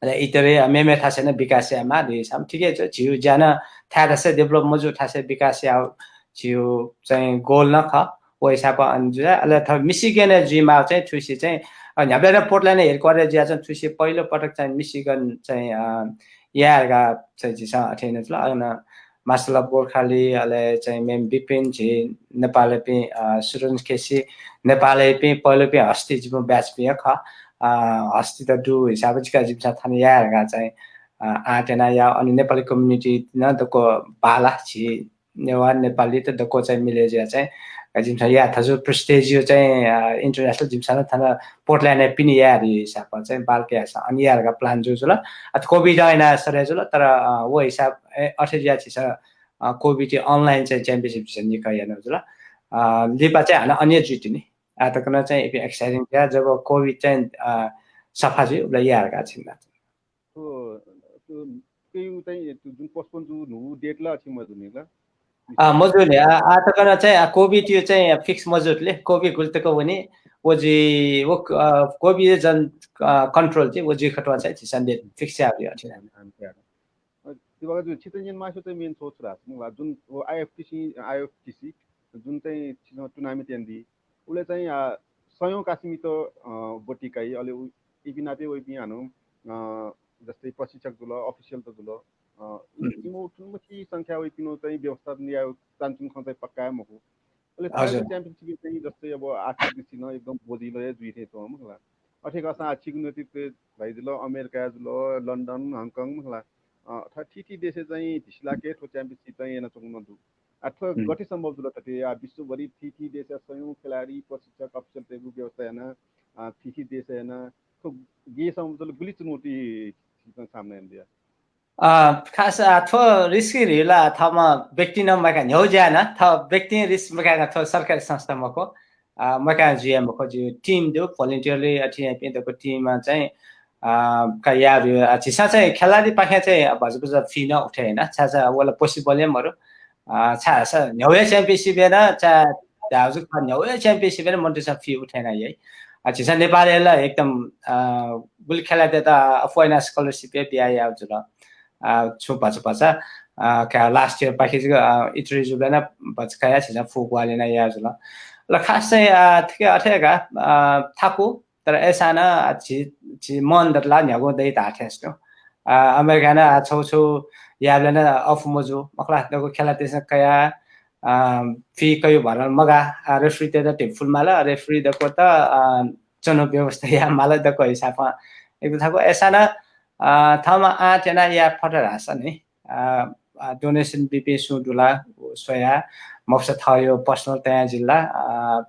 अले इतरी, अ, मेमे थासय् नं विकास यायेमाः धइसां, ठिकै छ, झीगु ज्या नं थाय् थासय् develop मजू थासय् विकास यायेगु झीगु चाहिँ goal नं खः। व हिसाबं अन जुया, अले थ्व मिशिगनय् जुइमाःगु चाहिँ थुसि चाहिँ, अ, न्ह्याबलें नं पोर्टल्यान्डय् headquarter जुया चाहिँ थुसि पहिलो पटक चाहिँ मिशिगन चाहिँ, अ, याये धकाः चाहिँ झीसं अथे याना जुल। अन Master of गोर्खाली, अले चाहिँ मेम विपिन झी नेपालय्‌पिं, अ, सुरज केसी, नेपालय्‌पिं पहिलोपिं हस्ती जिपिं batch पिं खः। अ, हस्ती त दु हिसाबं जिका जिमिसं थन याये धकाः चाहिँ, अ, आँट याना या, अनि नेपाली community नं दक्व बांला झी नेवाः नेपाली त दक्व चाहिँ मिले जुया चाहिँ जिमिसं या थजु prestige यु चाहिँ, अ, international जिमिसं थन पोर्टल्यान्डय् पिने याये धयु हिसाबं चाहिँ बांलाक याःसा अनि याये धकाः plan जू जुल। अ, COVID याना सरे जुल, तर, अ, व हिसाब, ए, अथे जुया झीसं, अ, COVID online चाहिँ championship झीसं निकः याना जुल। अ, लिपा चाहिँ हानं अन्य जुइतिनि। आः तक नं चाहिँ इपिं exciting जुया, जब COVID चाहिँ, अ, सफा जुइ, उबलय् याये धकाः छिना। थ्व, थ्व, थ्व चाहिँ जुन postpone जू न्हू date ला अछि मजूनि ला? अ, मजूनि। अ, आः तक नं चाहिँ, अ, COVID यु चाहिँ fix मजूतले, COVID गुलि तक वनी, व जुइ, व, अ, COVID जन, अ, control जुइ, व जुइ खतुं चाहिँ झीसं date fix याये धयु अथे। अ, दिवाकर जु, छित न्यने मास्ति चाहिँ main सोच छु धाःसा, मला जुन व IFTC, IFTC जुन चाहिँ छिसं tournament यानादी, उबलय् चाहिँ, अ, सयौं कासिमित, अ, ब्वति काइ, अले उ, इपिं नापं वइपिं हानं, अ, जस्तै प्रशिक्षक जुल, official त जुल, अ, इ-, इमु थुलि मछि संख्या वइपिं चाहिँ व्यवस्थापन यायेगु चानचुन खँ चाहिँ पक्का हे मखु। अले हजुर। Championship चाहिँ जस्तै अब आर्थिक दृष्टिं एकदम बोझिलो हे जुइ थें च्वं मखु ला। अथे खःसां आः छिगु नेतृत्वय् भाइ जुल, अमेरिका जुल, लन्डन, हङकङ मखु ला। अ, अथवा थीथी देशय् चाहिँ धिसिलाके थ्व championship चाहिँ यानाच्वंगु नं दु। आः थ्व हुँ। गथे सम्भव जुल थथे? आः विश्वभरि थीथी देशया सयौं खेलाडी, प्रशिक्षक, official तयेगु व्यवस्था याना, अ, थीथी देशय् याना, थ्व गय् सम्भव जुल, गुलि चुनौती सामना यानादिया? अ, खास, अ, थ्व risk धयु ला थःम्हं व्यक्तिं नं मकाः न्ह्यः ज्या याना, थः व्यक्तिं risk मकाः थ्व सरकारी संस्था मखु। अ, मखा जुया मखु, जि team दु, voluntarily अथे यापिं दक्व team-ं चाहिँ, अ, का याः दु। अ, झीसं चाहिँ खेलाडीपाखें चाहिँ, अ, भचा भचा fee नं उठे याना, छाय् छाय् वल possible हे मरु। अ, छाय् स-, न्ह्यवया championship याना, छाय् धाःगु खः, न्ह्यवया championship याना मनूतय्‌सं fee उठे याना याइ। अ, झीसं नेपालय् ला एकदम, अ, गुलि खेलाडीतय्‌त अप्वः याना scholarship हे बिया याः जुल। अ, छुं भचा भचा, अ, का last year पाखे जक, अ, interview जुबलय् नं भचा कयाः झीसं फुक्क ग्वाहालि याना याः जुल। ल खास चाहिँ, अ, थुके अथे का, अ, थाकु, तर अय्‌सां नं, अ, झी, झी मन दत ला न्ह्यागु दइ धाःथें च्वं। अ, अमेरिकाय् नं, अ, छगू छगू याःबलय् नं अःपु मजू, मखु ला, दक्व खेलाडीतय्‌सं कयाः, अ, fee कयाः भरल मगाः, अ, referee-तय्‌त धिबा फुले माल, referee दक्वत, अ, च्वने व्यवस्था याये माल दक्व हिसाबं। एकदम थाकु अय्‌सां नं, अ, थःम्हं आँट याना याये फत धाःसा नि, अ, अ, donation बीपिं सुं दु ला, व स्वयाः, मखुसा थःगु personal तयाः जुल ला, अ,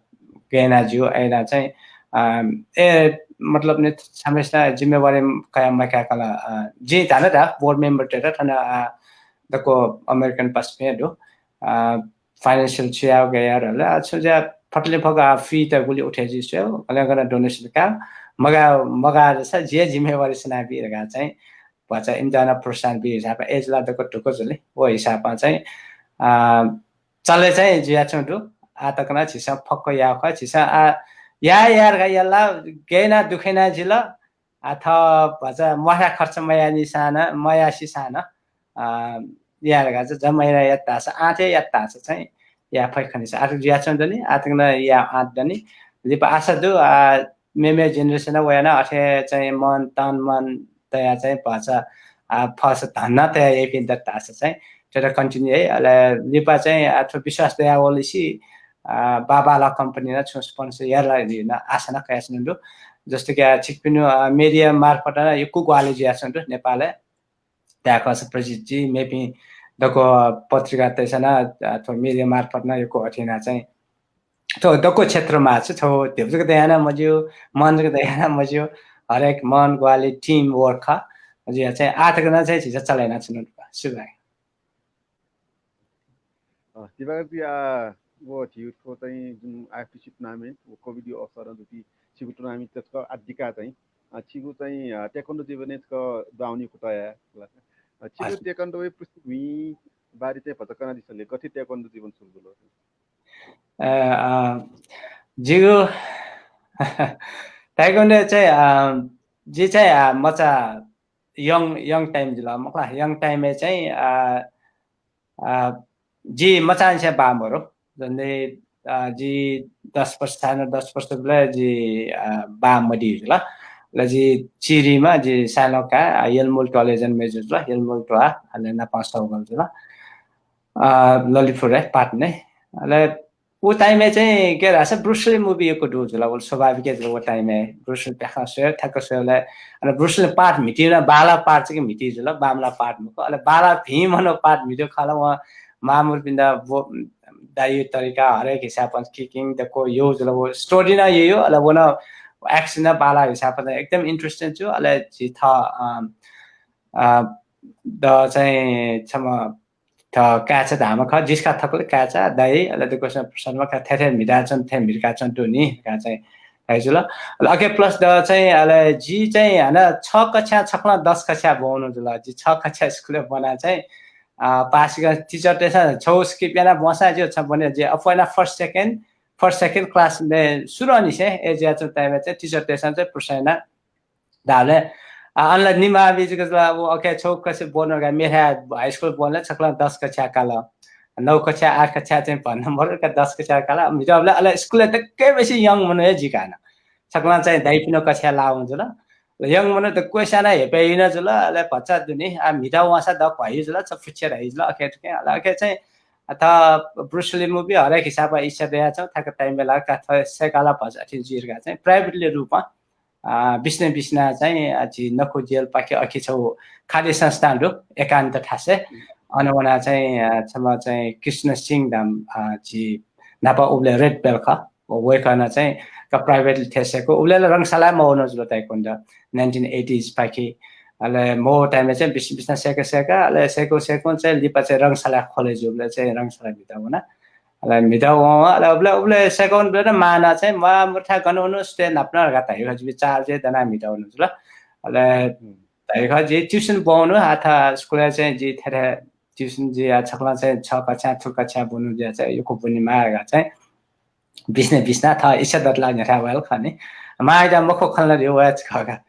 गय् याना ज्यू, अय् याना चाहिँ, अ, ए, मतलब नि, छम्हय्‌सिनं जिम्मेवारी कयाः मकाय्‌कल, अ, जिं धाल ला, board member-तय्‌त थन, अ, दक्व American पासापिं दु, अ, financial छु याये गय् याये धाल, अ, छु ज्या फतले फक, अ, fee त गुलि उठे जुइ स्वये, अले गन donation का, मगाः, मगाः जूसा जि हे जिम्मेवारी सना बी धकाः चाहिँ भचा इमित नं प्रोत्साहन बी हिसाबं अय् जुल ला दक्व धुक्क जुल नि। व हिसाबं चाहिँ, अ, चले चाहिँ जुयाच्वं दु। आः तक नं झीसं फक्व याः खः, झीसं आः याये याये धकाः याल ला, गय् याना दुःख याना जिल, आः थः भचा म्वाःसा खर्च मयाःनिसां नं, मयासेंसां नं, अ, याये धकाः चाहिँ जम्मा याना यात धाःसा, आँट हे यात धाःसा चाहिँ याये फइ खनिसा। आः तक जुयाच्वं दु नि, आः तक नं याये आँट दु नि। लिपा आशा दु, अ, मेमे generation वयाः नं अथे चाहिँ मन, तन मन तयाः चाहिँ भचा, अ, फःसा धन नं तयाः याइपिं दत धाःसा चाहिँ थ्व continue याइ। अले लिपा चाहिँ, अ, थ्व विश्वास दयावल सी, अ, बांबांलाः company नं छुं sponsor यायेला धइगु नं आशा नं कयाच्वनागु दु। जस्तो कि, अ, छिकपिनि, अ, media मार्फत नं यक्व ग्वाहालि जुयाच्वंगु दु नेपालय्। धायेखःसा प्रजित जी, मेपिं दक्व पत्रिकातय्‌सं नं, अ, थ्व media मार्फत नं यक्व अथे याना चाहिँ थ्व दक्व क्षेत्रमा छु, थ्व धिबा जक दयाः नं मज्यू, मन जक दयाः नं मज्यू, हरेक मन, ग्वाहालि, team work खः। अझ या चाहिँ आः तक नं चाहिँ झीसं चले यानाच्वनागु दु। सुभाय्। अ, दिवाकर जी, आ, व झीगु थ्व चाहिँ जुन IFTC tournament, व COVID-या अवसरं जुति छिगु tournament तक आदिका चाहिँ, अ, छिगु चाहिँ, अ, taekwondo जीवनय् तक दुहां वनीगु कुतः याये ला। अ, छिगु हजुर। Taekwondo-या पृष्ठभूमि बारे चाहिँ भचा कनादिसँ ले, गथे taekwondo जीवन सुरु जुल? अ, अ, जिगु taekwondo चाहिँ, अ, जि चाहिँ, अ, मचा young, young time जुल, मखु ला, young time-य् चाहिँ, अ, अ, जि मचांनिसें बाः मरु। जन्ते, अ, जि दस वर्ष, साढे नौ दस वर्ष बलय् जि, अ, बाः मदी जुल। अले जि चिरिमा जि साइँलकाः, अ, यलमूल त्वालय् जन्मे जुल, यलमूल त्वाः, अले नापं सौगल जुल। अ, ललितपुरय्, पाटनय्। अले व time-य् चाहिँ के धाःसा Bruce Lee movie यक्व दु जुल, व स्वाभाविक हे जुल व time-य्। Bruce Lee प्याखं स्वये, ठ्याक्क स्वये, अले, अले Bruce Lee part म्हिती नं, बांला part चाहिँ म्हिती जुल, बांमला part मखु। अले बांला भिं मनू part म्हिती खः ला, वं मांमुर्पिन्त व, दाइया तरिका, हरेक हिसाबं kicking दक्व यःगु जुल, व story नं यःगु, अले व नं action नं बांला हिसाबं एकदम interesting जू। अले झी थः, अ, अ, द चाहिँ छम्ह थः काय्‌चा धाःम्ह खः, जिसिका थकलि काय्‌चा, दाइ, अले दक्वसिनं प्रसन्नमा का थथे म्हिताच्वंगु, थथे म्हिताच्वंगु दु नि, का चाहिँ धाइ जुल। अले अके plus द चाहिँ, अले जि चाहिँ हानं छ कक्षा, छकलं दस कक्षा ब्वंगु जुल। जि छ कक्षा स्कुलय् ब्वना चाहिँ, अ, पासिक teacher-तय्‌सं छौ skip याना ब्वंसा जि छ ब्वने, जि अप्वः याना first, second, first, second class-य् सुरुंनिसें ए जुयाच्वंगु time-य् चाहिँ teacher-तय्‌सं चाहिँ प्रसन्न धाःबलय्, अ, अनला निम्ह बी जक जुल, व अके छौ कक्षा ब्वने का, मेथाय् high school ब्वने छकलं दस कक्षा काल। नौ कक्षा, आठ कक्षा चाहिँ भन्न मरु का, दस कक्षा काल। म्हिताबलय् अले स्कुलय् दक्वय् बेसी young मनू हे जि का हानं। छकलं चाहिँ दाइपिनि कक्षाय् लाःगु जुल। Young मनू दक्वसिनं हेपय् याना जुल, अले भचा दुनि, आ, म्हिता वंसा दक्व हइ जुल, छ फुच्छे हइ जुल, अके थुके, अले अके चाहिँ, अ, थः Bruce Lee movie हरेक हिसाबं इच्छा दयाच्वं, थाकु time-य् लाग का थः सय्‌काला भचा अथे जुइर का चाहिँ privately रूपं अ, बिस्ने बिस्ना चाहिँ, अ, झी नखु जेलपाखे अखि छौ खाद्य संस्थान दु, एकान्त थासय्। अन वना चाहिँ, अ, छम्ह चाहिँ कृष्ण सिंह धाम, अ, झी न्हापा उबलय् red belt खः। व-, वय्‌कलं चाहिँ क-, privately थें सय्‌कू। उबलय् ला रंगशालाय् मवःगु जुल ताइक्वान्डो, nineteen eighties पाखे। अले मवःगु time-य् चाहिँ बिस्ने बिस्ना सय्‌का सय्‌का, अले सय्‌कू सय्‌कू चाहिँ लिपा चाहिँ रंगशालाय् खोले जूबलय् चाहिँ रंगशालाय् म्हिता वना। अले म्हितः वं, अले उबलय्, उबलय् second उबलय् नं मां नं चाहिँ, "मा, मुर्था गन वनु, सुथय् नाप नं?" धकाः धाइ खः, जिमि चार बजे दनाः म्हितः वनु जुल। अले धाइ खः, "जि tuition ब्वनु, आः थः स्कुलय् चाहिँ जि थथे tuition जुयाः छकलं चाहिँ छ कक्षा, थुल कक्षा ब्वनु जुयाः चाहिँ यक्व ब्वनेमाः" धकाः चाहिँ बिस्ने बिस्ना थः इच्छा दतला न्ह्यथाय् वल खः नि। मां आइदा मखु खँ ला रे वया खः का।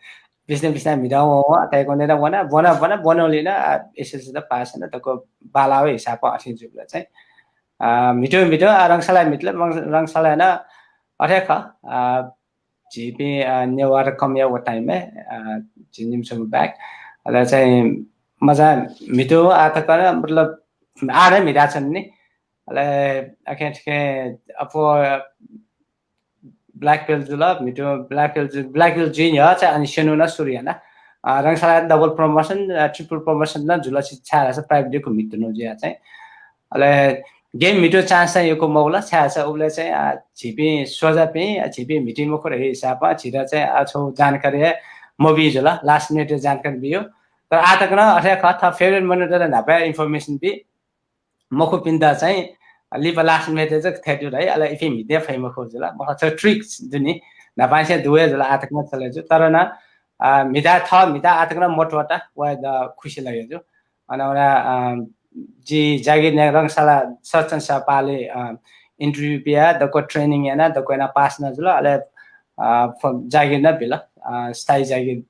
बिस्ने बिस्ना म्हितः वं, वं, तय्‌कं नं वना, ब्वना, ब्वना, ब्वनंलि नं, आ, एसएलसी त पास याना, दक्व बांलाःगु हिसाबं अथे जुल चाहिँ। आ, म्हितू, म्हितू, आ, रंगशालाय् म्हितल, रंग-, रंगशालाय् नं अथे खः। आ, झीपिं, आ, नेवाःत कम याः व time-य्, आ, झी निम्ह छम्ह बाहेक। अले चाहिँ मज्याः म्हितू आः तक नं, मतलब, आः नं म्हिताच्वनी नि। अले अखें थुखें अप्वः black belt जुल, म्हितू black belt जु-, black belt जुइ न्ह्यः चाहिँ अनि स्यनेगु नं सुरु याना। अ, रंगशालाय् double promotion, अ, triple promotion नं जुल, छि-, छाय् धाःसा private यक्व म्हितुनु जुया चाहिँ। अले game म्हितु chance चाहिँ यक्व मवल, छाय् धाःसा उबलय् चाहिँ, अ, झीपिं स्वजापिं, अ, झीपिं म्हितू मखु धइगु हिसाबं झीत चाहिँ, अ, छगू जानकारी हे मबी जुल, last minute जानकारी बियो। तर आः तक नं अथे खः, थः favourite मनूतय्‌त न्हापा information बी। मखुपिन्त चाहिँ लिपा last minute जक थथे दु धाइ, अले इपिं म्हिते फइ मखु जुल। मखु छ trick दु नि, न्हापांनिसें दुवय् जुल, आः तक नं चले जु। तर नं, अ, म्हिता, थः म्हिता आः तक नं मत्वःता, व द खुसी लगे जु। अन वना, अ, जि जागिर नये रंगशाला सच्चन सपाले, अ, interview बिया, दक्व training याना, दक्व याना pass नं जुल, अले, अ, फ-, जागिर नं बिल, अ, स्थायी जागिर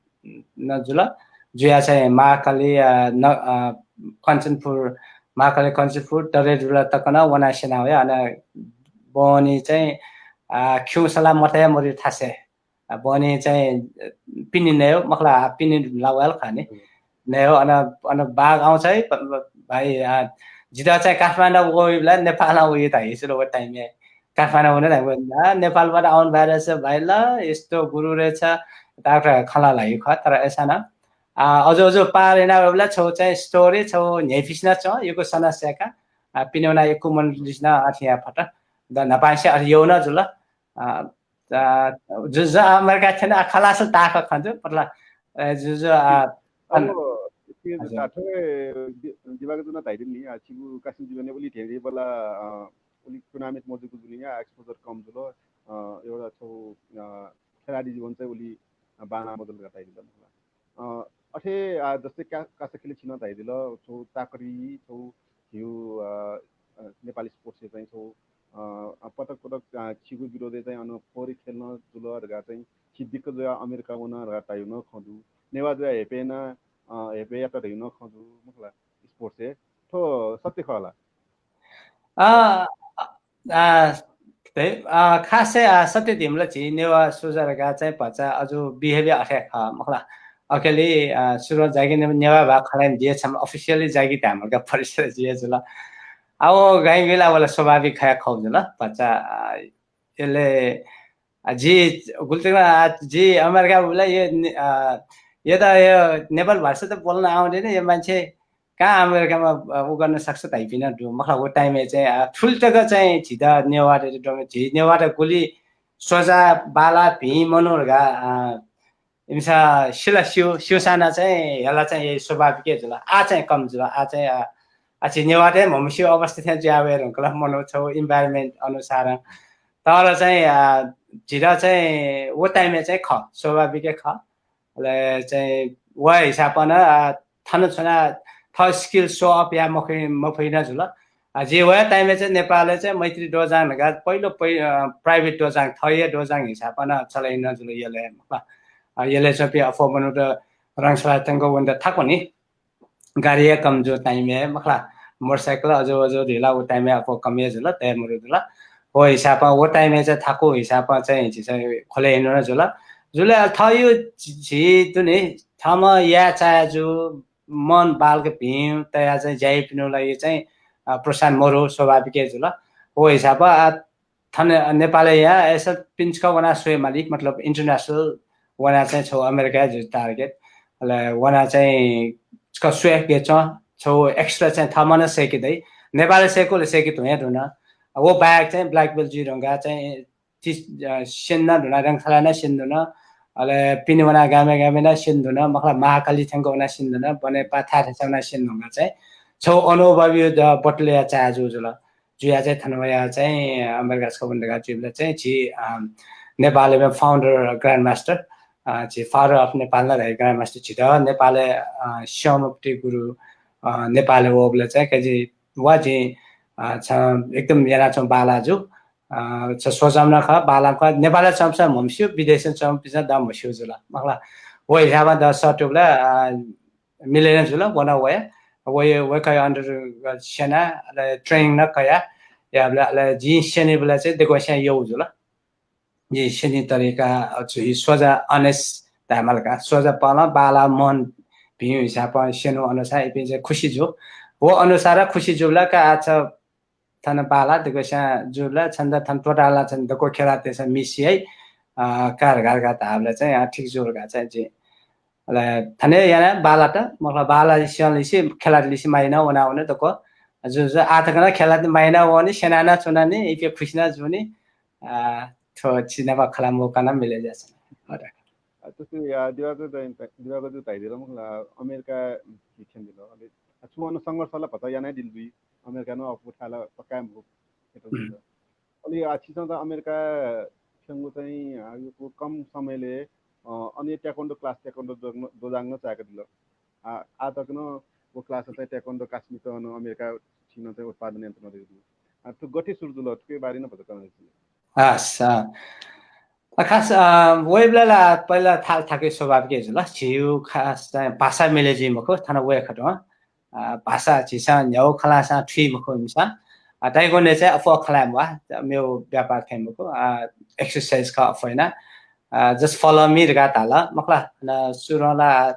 नं जुल। जुया चाहिँ महाकाली, अ, न-, अ, कञ्चनपुर, महाकाली कञ्चनपुर, दरेडुला तक नं वना स्यना वया। अन बहनी चाहिँ, अ, खिउँसला मतया मरि थासे। अ, बहनी चाहिँ, अ, पिने नयो, मखला, अ, पिने लावल खाने। हम्म। नयो, अन, अन बाघ आउँछ है, प-, प-, भाइ, अ, जितः चाहिँ काठमाडौं वइबला नेपालं वइ त हिसुल व time-य्। काठमाडौं वन धाइ, "आ, नेपालबाट आउनु भएर छ भाइ ल, यस्तो गुरु रहेछ।" डाक्टर खला लागि ख, तर ऐसा न। आ, अजो, अजो पार याना वइबला छौ चाहिँ story, छौ न्ह्यइपिसना च, यक्व सना स्याका। आ, पिने वना यक्व मन लिसना अथे या फट। द न्हापांसे अथे यौ न जुल। आ, आ, जु, जु अमेरिका थेन आ खलास ताख खंजु, पटला, ए, जु, जु, आ, अब, अन-, के हजुर। ता थ्व दि-, दिवाकर जुन धाइदिन नि, आ, छिगु कासिम जीवनय् उलि धेरैबला, अ, उलि tournament मजुगु जुलिं, आ, exposure कम जुल, अ, एउटा छौ, अ, खेलाडी जीवन चाहिँ उलि, अ, बाना मजुल का धाइदिन। अ, अथे, आ, जस्तै का-, कासाखेली छिन धाइदिल, छौ चाकरी, छौ हिउ, अ, अ, नेपाली sports-य् चाहिँ छौ, अ, अ, पटक पटक, अ, छिगु विरोधय् चाहिँ अन फोहोरी खेल नं जुल धकाः चाहिँ छि दिक्क जुया अमेरिका वन धकाः धाइउ नं खँ दु। नेवाः जुया हेपे ना, अ, हेपे यात धाइउ नं खँ दु, मखला, sports-य्। थ्व सत्य खला? अ, अ, अ, धै-, अ, खासय्, अ, सत्य धिमला झी नेवाः स्वजा धकाः चाहिँ भचा अजु behaviour अथे खः, मखला। अखेलि, अ, सुरुवात जागिर ने-, नेवाः भाय् खलाइन दिए छम्ह officially जागिर धायेमाल का परिषद जुया जुल। आ, व गाइँ गुइला वला स्वाभाविक खया खौ जुल। भचा, अ, यले, अ, जि गुलि तक, अ, जि अमेरिका वला ये ने-, अ, ये त यो नेपाल भाषा त बोल्न आउँदैन, यो मान्छे कहाँ अमेरिकामा, अ, उ गर्न सक्छ धाइपिं नं दु। मखला, व time-य् चाहिँ, अ, थुलि तक चाहिँ झीत नेवाःत दमे, झी नेवाःत गुलि स्वजा बाला भिं मनू धकाः, अ, इमिसं सिला स्यू, स्यूसां नं चाहिँ हेला चाहिँ यइ स्वाभाविक हे जुल। आ चाहिँ कम जुल। आ चाहिँ, अ, आ झी नेवाःत हे म्हमस्यू अवस्था थें जुया वये धुंकल मनू छौ environment अनुसारं। तर चाहिँ, अ, झीत चाहिँ व time-य् चाहिँ खः, स्वाभाविक हे खः। अले चाहिँ व हिसाबं नं, अ, थन छुना थः skill show off या मखु-, मफुइन जुल। अ, जि व time-य् चाहिँ नेपालय् चाहिँ मैत्री दोजाङ धकाः पहिलो पै-, अ, private दोजाङ, थःया दोजाङ हिसाबं नं चलाइन जुल यले, मखला। अ, यले चाहिँ पि अफो मनूत रंगशाला तंक वनेत थाकु नि। गाडी हे कम जू time-य्, मखला, motorcycle अजो अजो धिला व time-य् अप्वः कम हे जुल, तये मरु जुल। व हिसाबं व time-य् चाहिँ थाकु हिसाबं चाहिँ झी चाहिँ खोले हिँड्नु नं जुल। जुल थःयु झी, झी दुने थःम्हं याये चाहे जू, मन बालक भिं तया चाहिँ ज्याइपिनु लागि चाहिँ, अ, प्रोत्साहन मरु स्वाभाविक हे जुल। व हिसाबं, अ, थन नेपालय् या ऐसा पिन्चक वना स्वये मालिक, मतलब international वना चाहिँ छौ अमेरिका जु target। अले वना चाहिँ छकः स्वये के च, छौ extra चाहिँ थमन सेके दइ। नेपालय् सेकुल सेके धुया धुन। वो बाहेक चाहिँ black belt जुइ धुंका चाहिँ ति-, अ, सेन्ना धुना रंगशाला ना सेन्दुन। अले पिने वना गामे गामे ना सेन्दुन, मखला महाकाली थ्यंक वना सेन्दुन, बने पा थाय् थाय् वना सेन्दुन चाहिँ छौ अनुभवी द बटले या चाहे जु जुल। जुया चाहिँ थन वया चाहिँ अमेरिका छकः वने धकाः जुइबलय् चाहिँ झी, अ, नेपालय् founder Grandmaster, अ, झी Father of Nepal नं धाइ Grandmaster झीत नेपालय्, अ, स्यंम्ह गुरु, अ, नेपालय् वःबलय् चाहिँ का झी वा झी, अ, छ एकदम यानाच्वंम्ह बांला जु, अ, छ स्वजाम्ह नं खः, बांलाम्ह खः, नेपालय् च्वंम्हपिन्सं म्हमस्यू, विदेशय् च्वंम्हपिन्सं दक्वं म्हस्यू जुल। मखु ला, व हिसाबं द सःतूबलय्, अ, मिले नं जुल, व नं वया, वया, वय्कःया under स्यना, अले training नं कया, याःबलय्, अले जिं स्यनीबलय् चाहिँ दक्वस्यां यःगु जुल। जिं स्यनी तरिका, अ, छु, हि स्वजा honest धायेमाल का, स्वजा पहलं बांला मन भिं हिसाबं स्यनु अनुसार इपिं चाहिँ खुसी जु। व अनुसार खुसी जुबलय् का आः छ थन बांला दक्वस्यां जुबलय् छन्त थन त्वःताः ला छन्त दक्व खेलातय्सं miss याइ, अ, का धकाः धाःबलय् चाहिँ, अ, ठीक जुल का चाहिँ जिं। अले थन याना बांलात, मखु ला, बांला स्यंलिसे खेलातलिसे माइना वना वने दक्व। जु, जु, आः तक नं खेलात माइना वनी, स्यना नं च्वना नि, इपिं खुसी नं जूनि। अ, थ्व झी नाप खँ ल्हाये मौका नं मिले जुयाच्वन। हता। अ, जस्तै, अ, दिवाकर दाइ, दिवाकर जु धयादिल मखु ला, अमेरिका झी थ्यंदिल। अले, अ, छुं अन संघर्ष ला भचा यानादिल जुइ। अमेरिका नं अप्वः थाय् ला पक्का हे मखु। हम्म। अले, अ, छिसं त अमेरिका थ्यंगु चाहिँ, अ, यक्व कम समयलय्, अ, अन taekwondo class, taekwondo दोजाङ, दोजाङ नं चाय्कादिल। आ, आः तक नं व class चाहिँ taekwondo कास्मित नं अमेरिका छिं नं चाहिँ उत्पादन यानातयागु दु। आ, थ्व गथे सुरु जुल, थुकिया बारे नं भचा कनादिसँ। हस्, अ, अ, खास, अ, वइबलय् ला पहिला थाल थाके स्वाभाविक हे जुल। झीगु खास चाहिँ भाषा मिले जुइ मखु, थन वये खतुं। अ, भाषा झीसं न्ह्यागु खँ ल्हाःसां थुइ मखु इमिसं। अ, ताइक्वन्डोय् चाहिँ अप्वः खँ ल्हाये म्वाः, मेगु व्यापार थें मखु। अ, exercise खः अप्वः याना। अ, just follow me धकाः धाल। मखु ला, अन सुरुं ला,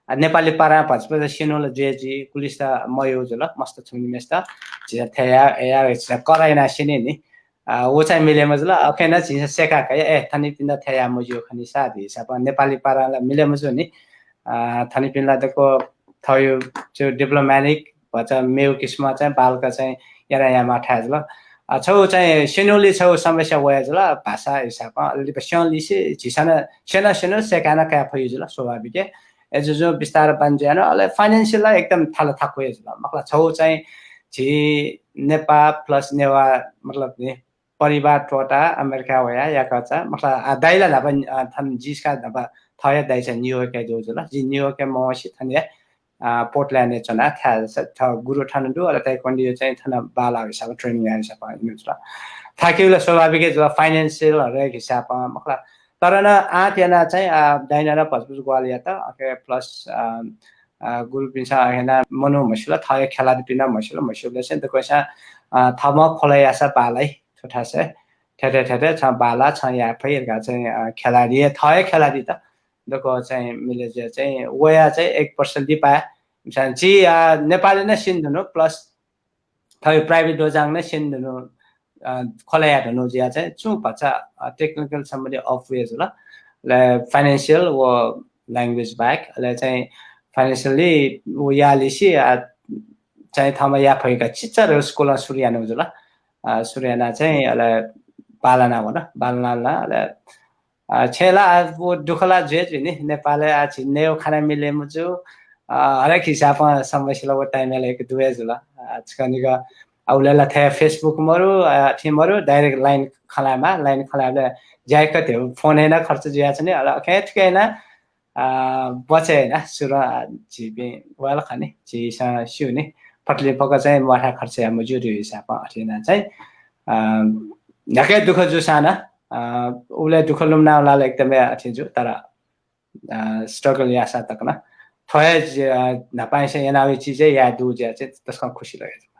अ, नेपाली पारां भचा भचा स्यनु ला जुया जुइ, गुलिसित मयू जुल, मस्त छुं निम्हेसित। झीसं थथे या, या, झीसं कराः यानाः स्यनी नि। अ, व चाहिँ मिले मजुल। अ, अखेर नं झीसं सय्का कया, ए, थनिपिन्त थथे याये मज्यू खनि सा धइगु हिसाबं नेपाली पारां ला मिले मजू नि। अ, थनिपिं ला दक्व थःगु छु diplomatic भचा मेगु किसिमं चाहिँ बांलाक चाहिँ याना यायेमाः थाय् जुल। अ, छगू चाहिँ स्यनेगुली छगू समस्या वया जुल, भाषा हिसाबं। अले लिपा स्यंलिसे झीसं नं स्यना स्यना सय्का नं काये फइ जुल, स्वाभाविक हे। अय् जुजुं बिस्तारं बानी जुया नं, अले financial ला एकदम थाल थाकु हे जुल। मखु ला, छगू चाहिँ झी नेपाः plus नेवाः, मतलब नि, परिवार त्वःताः अमेरिका वया याकःचा, मखु ला, आ, दाइ ला न्हापा, आ, थन जि सिक्क न्हापा थःगु दाइ चाहिँ New York-य् दुगु जुल। जि New York-य् मवंसे थन हे, आ, Portland-य् च्वना, थ्व, थ्व गुरु थन दु, अले taekwondo चाहिँ थन बांला हिसाबं training याये हिसाबं इनु जुल। थुकिया ला स्वाभाविक हे जुल, financial हरेक हिसाबं, मखु ला। तर नं आँट याना चाहिँ, आ, दाइनं नं भचा भचा ग्वाहालि यात, अके plus, आ, अ, गुरुपिन्सं अथे याना मनू म्हस्यू ला, थःगु खेलाडीपिन्त म्हस्यू ला, म्हस्यूबलय् चाहिँ दक्वस्यां, अ, थःम्हं खोले याःसा बांलाइ, थ्व थासय् थथे थथे छं बांला, छं याये फइ धकाः चाहिँ, अ, खेलाडी, थःगु खेलाडीत दक्व चाहिँ मिले जुया चाहिँ वया चाहिँ एक वर्ष लिपा, मिसां जि, अ, नेपाली नं स्यने धुन plus थःगु private दोजाङ नं स्यने धुन, अ, खोले याये धुन जुया चाहिँ छुं भचा, अ, technical सम्बन्धी अप्वः जुल। अले financial व language बाहेक, अले चाहिँ financially व याःलिसे, अ, चाहिँ थःम्हं याये फइगु चिचाधंगु school सुरु यानागु जुल। अ, सुरु याना चाहिँ अले बांलाना वन, बांलाना, अले अ, छेँय् ला, अ, व दुःख ला जुया जुइ नि, नेपालय्, अ, झी नयेगु खाना मिले मजू, अ, हरेक हिसाबं समस्या ला व time-य् ला एक दुवय् जुल। अ, छकः निकः, अ, उबलय् ला थथे Facebook मरु, अ, अथे मरु, direct line खँ ल्हायेमाः, line खँ ल्हायेबलय् ज्याइक ध्यबा phone हे नं खर्च जुयाच्वनी, अले अखेर थुके याना, अ, बचय् याना, सुरुं, अ, झीपिं वल खनी, झीसं स्यू नि, फतले फक चाहिँ म्वाःथाय् खर्च याये मज्यू धइगु हिसाबं अथे याना चाहिँ, अ, न्ह्याके दुःख जूसां नं, अ, उबलय् दुःख लुमना वनाः ला एकदमै अथे जू, तर, अ, struggle याःसां तक नं थ्व हे जि-, अ, न्हापांनिसें यानावइ चिज हे याये दु जुया चाहिँ तसकं खुसी लगे।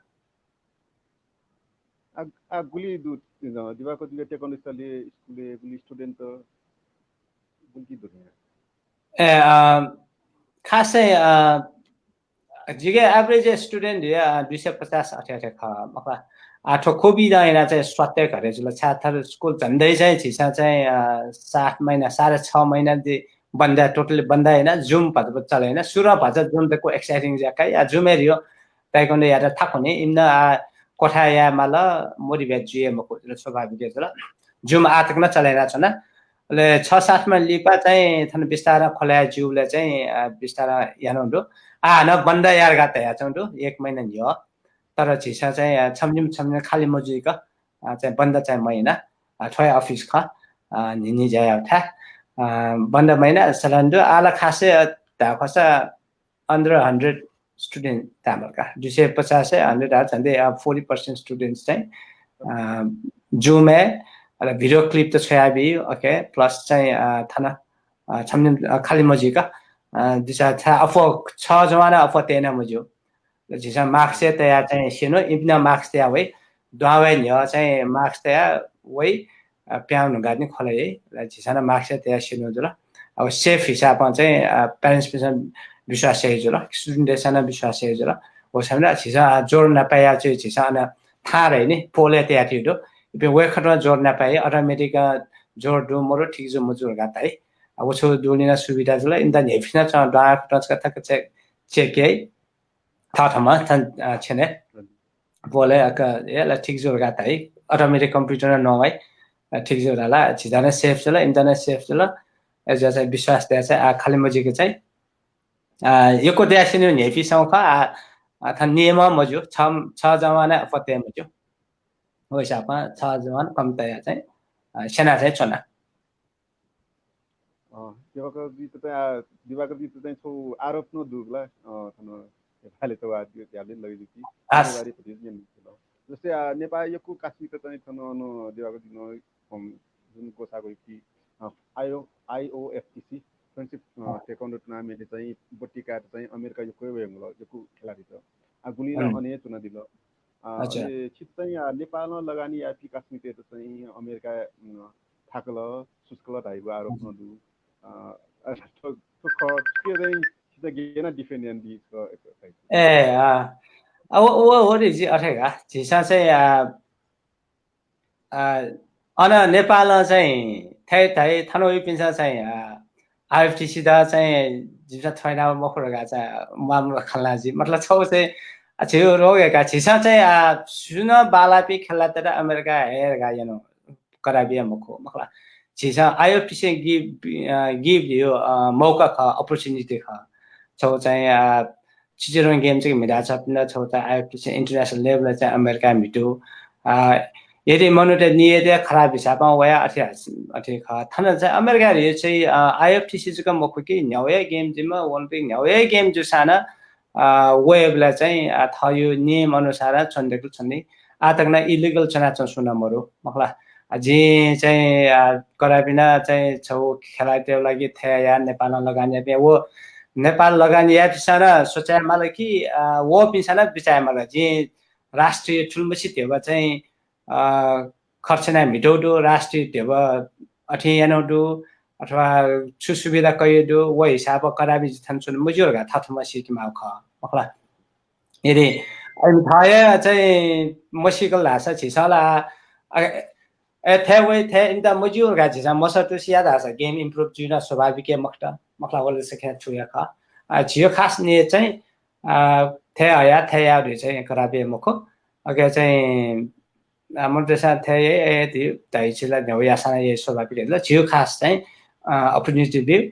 आ, आ, गुलि दु, अ, दिवाकर जुया taekwondo स्थलय्, school-य् गुलि student, गुलि कि दु नि? ए, अ, खासै, अ, जिके average student या, अ, दुई सय पचास अथे अथे खः, मखु ला। आ, थ्व COVID नं याना चाहिँ स्वात्तै घटे जुल। छाय् थर school झन्डै चाहिँ झीसं चाहिँ, अ, सात महिना, साढे छ महिना दि बन्द, totally बन्द याना, Zoom भचा भचा चले याना। सुरुं भचा Zoom दक्व exciting जुया का, आ, Zoom हे रियो, taekwondo यात थाकुनि, इमिनं, आ, क्वथाय् याये माल, motivate जुइ हे मखु, जुल स्वाभाविक हे जुल। Zoom आः तक नं चले यानाच्वना। अले छ सात महिना लिपा चाहिँ थन बिस्तारं खोले याये ज्यूबलय् चाहिँ, अ, बिस्तारं यानागु दु। आः हानं बन्द याये धकाः धयाच्वंगु दु, एक महिना न्ह्यः। तर झीसं चाहिँ, अ, छम्निम छम्निम खालि मजुइक, अ, चाहिँ बन्द चाहिँ मयाना, अ, थ्व हे अफिस खः, अ, न्हिन्हि ज्या याउ थाय्, अ, बन्द मयाना सलान दु। आः ला खासै, अ, धाःखसा under hundred student धाःमल का, दुई सय पचास हे hundred आ झन्डै, अ, forty percent students चाहिँ, अ, Zoom-य्, अले video clip त छ्वयाबी, OK, plus चाहिँ, अ, थन, अ, छम्निम, अ, खालि मजुइक, अ, दुसा था अप्वः छ जवाना अप्वः तयेना मज्यू। झीसं mask हे तया चाहिँ स्यनु, इपिं नं mask तया वइ, दुहां वये न्ह्यः चाहिँ mask तया वइ, अ, प्यां न्हुंकाः नि खोला याइ। अ, झीसं नं mask हे तया स्यनु जुल। अब safe हिसाबं चाहिँ, अ, parents-पिन्सं विश्वास याइ जुल, student-तय्सं नं विश्वास याइ जुल। व समय झीसं, अ, जोर नापया चाहिँ झीसं अन थाहां हे नि पोल हे तया थी दु। इपिं वय्कथं जोर नापया automatic, अ, जोर दु मरु, ठीक जू मजू धकाः धाइ। अ, व छु दुलिं नं सुविधा जुल। इमित न्ह्यइपुसे नं च्वं दुहां खटं छकः थक check, check याइ। थःथम्हं थन, अ, छ्यनय् पोलय् अक, ए, ला ठीक जू धकाः धाइ। Automatic computer नं नवाइ। अ, ठीक जू धकाः ला, झीत नं safe जुल, इमित नं safe जुल। अय्जुयाः चाहिँ विश्वास तया चाहिँ, आ, खालि मजुइक चाहिँ, आ, यक्व तया स्यनु न्ह्यइपिसं खः, आ, आ, थन नियमं मज्यू, छ, छ जवाना अप्वः तये मज्यू। व हिसाबं छ जवाना कम तया चाहिँ, आ, स्यना चाहिँ च्वना। अ, दिवाकरजी, त चाहिँ, आ, दिवाकरजी, त चाहिँ छौ आरोप नं दुगु ला, अ, थन नेपालय् त वा दियो त्याबले लगे जुकी। हस्। नेवारी पति जुन जुल। जस्तै, आ, नेपाल यक्व कास्मिक त चाहिँ थन अन दिवाकरजी नं, अम, जुन ग्वसाः ग्वइ कि, अ, आइओ, आइओएफटिसी, Friendship, अ, अँ। Taekwondo tournament चाहिँ बट्टी कायेत चाहिँ अमेरिका यक्व वयेगु ल, यक्व खेलाडीत। आ, गुलिं नं अँ। अन हे च्वनादिल। आ, अच्छा। अले छित चाहिँ, आ, नेपालं लगानी याःपिं कास्मिकतय्त चाहिँ अमेरिका, उम्, थाकल, सुस्कल धाइगु आरोप नं दु। अ, अ, थ्व, थ्व खँ, थुके चाहिँ छित गेना defend यानादी, अ, ए, अ, अ, व, व, व रे जि अथे का। झीसं चाहिँ, अ, अ, अन नेपालं चाहिँ थाय्, थाय् थन वइपिन्सं चाहिँ, अ, आइओएफटिसीत चाहिँ जिमिसं थ्वइना मखु धकाः चाहिँ म्वाः म्वाः खँ ल्हाः जि। मतलब छौ चाहिँ, अ, झीगु रोग हे का। झीसं चाहिँ, अ, सुं नं बांलाःपिं खेलाडीतय्त अमेरिका हये धकाः याना कराबिया मखु, मखु ला। झीसं आइओएफटिसीं give, अ, give यो, अ, मौका खः, opportunity खः। छौ चाहिँ, अ, चिचिधंगु game चाहिँ म्हिता छपिन्त छौ चाहिँ आइओएफटिसी international level चाहिँ अमेरिका म्हितू। अ, यदि मनूत नियत हे खराब हिसाबं वया अथे, अथे खः। थन चाहिँ अमेरिका हे चाहिँ, अ, आइओएफटिसी जक मखु कि न्ह्यागु हे game जिम्मा, ओलम्पिक न्ह्यागु हे game जूसां नं, अ, वयेबलय् चाहिँ, अ, थःगु नियम अनुसार च्वने दय्कल च्वनी। आः तक नं illegal च्वनाच्वंगु सुं नं मरु, मखु ला। अ, जिं चाहिँ, अ, कराबिना चाहिँ छौ खेलाडीतय्गु लागि थय् याः, नेपालं लगानी याःपिं, व नेपाल लगानी याःपिन्सं नं सोचे माल कि, अ, वःपिन्सं नं बिचाः याये माल। जिं राष्ट्रिय थुलिमछि ध्यबा चाहिँ, अ, खर्च याना म्हितू दु, राष्ट्रिय ध्यबा अथे याना दु, अथवा छु सुविधा कयादु, व हिसाबं कराबी जि थन च्वने मज्यू धकाः थःथम्हं सीके माःगु खः, मखु ला। यदि अन थः हे चाहिँ मसीकल धाःसा झीसं ला, अ, ए, थय् वइ, थय् इमित मज्यू धकाः झीसं मसःतुसे याः धाःसा game improve जुइ नं स्वाभाविक हे मखुत, मखु ला, वल सकथं छु हे खः। अ, झीगु खास नियत चाहिँ, अ, थय् हया, थय् याः धइगु चाहिँ कराबी मखु। अके चाहिँ, अ, मनूतय्सं थय् याइ, ए, धइ, धइगु ला न्ह्यागु याःसां नं याये स्वाभाविक हे जुल। झीगु खास चाहिँ, अ, opportunity ब्यू।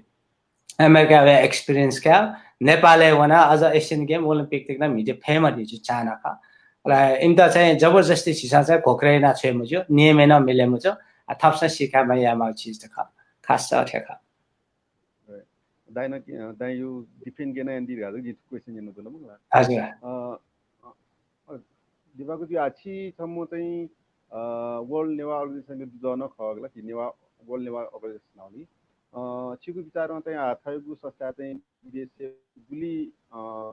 अमेरिका वया experience काये, नेपालय् वनाः अझ Asian Game, Olympic तक नं म्हिते फयेमा धइगु चाहना खः। अले इमित चाहिँ जबरजस्ती झीसं चाहिँ घोक्रे याना छ्वये मज्यू, नियमय् नं मिले मज्यू, अ, थःपिन्सं सीके माःगु यायेमाःगु चिज त खः, खास चाहिँ अथे खः। Right। दाइनं कि, अ, दाइं यो defend गेना यानादी धकाः जिं question याना जुल, मखु ला। हजुर। अ, अ, अ, दिवाकर जु, आ, छि छम्ह चाहिँ, अ, World Newah Organization-या दुजः नं खः ला कि Newah, World Newah Organization Navali. अ, छिगु विचारं चाहिँ, आ, थःगु संस्था चाहिँ देशय् गुलि, अ,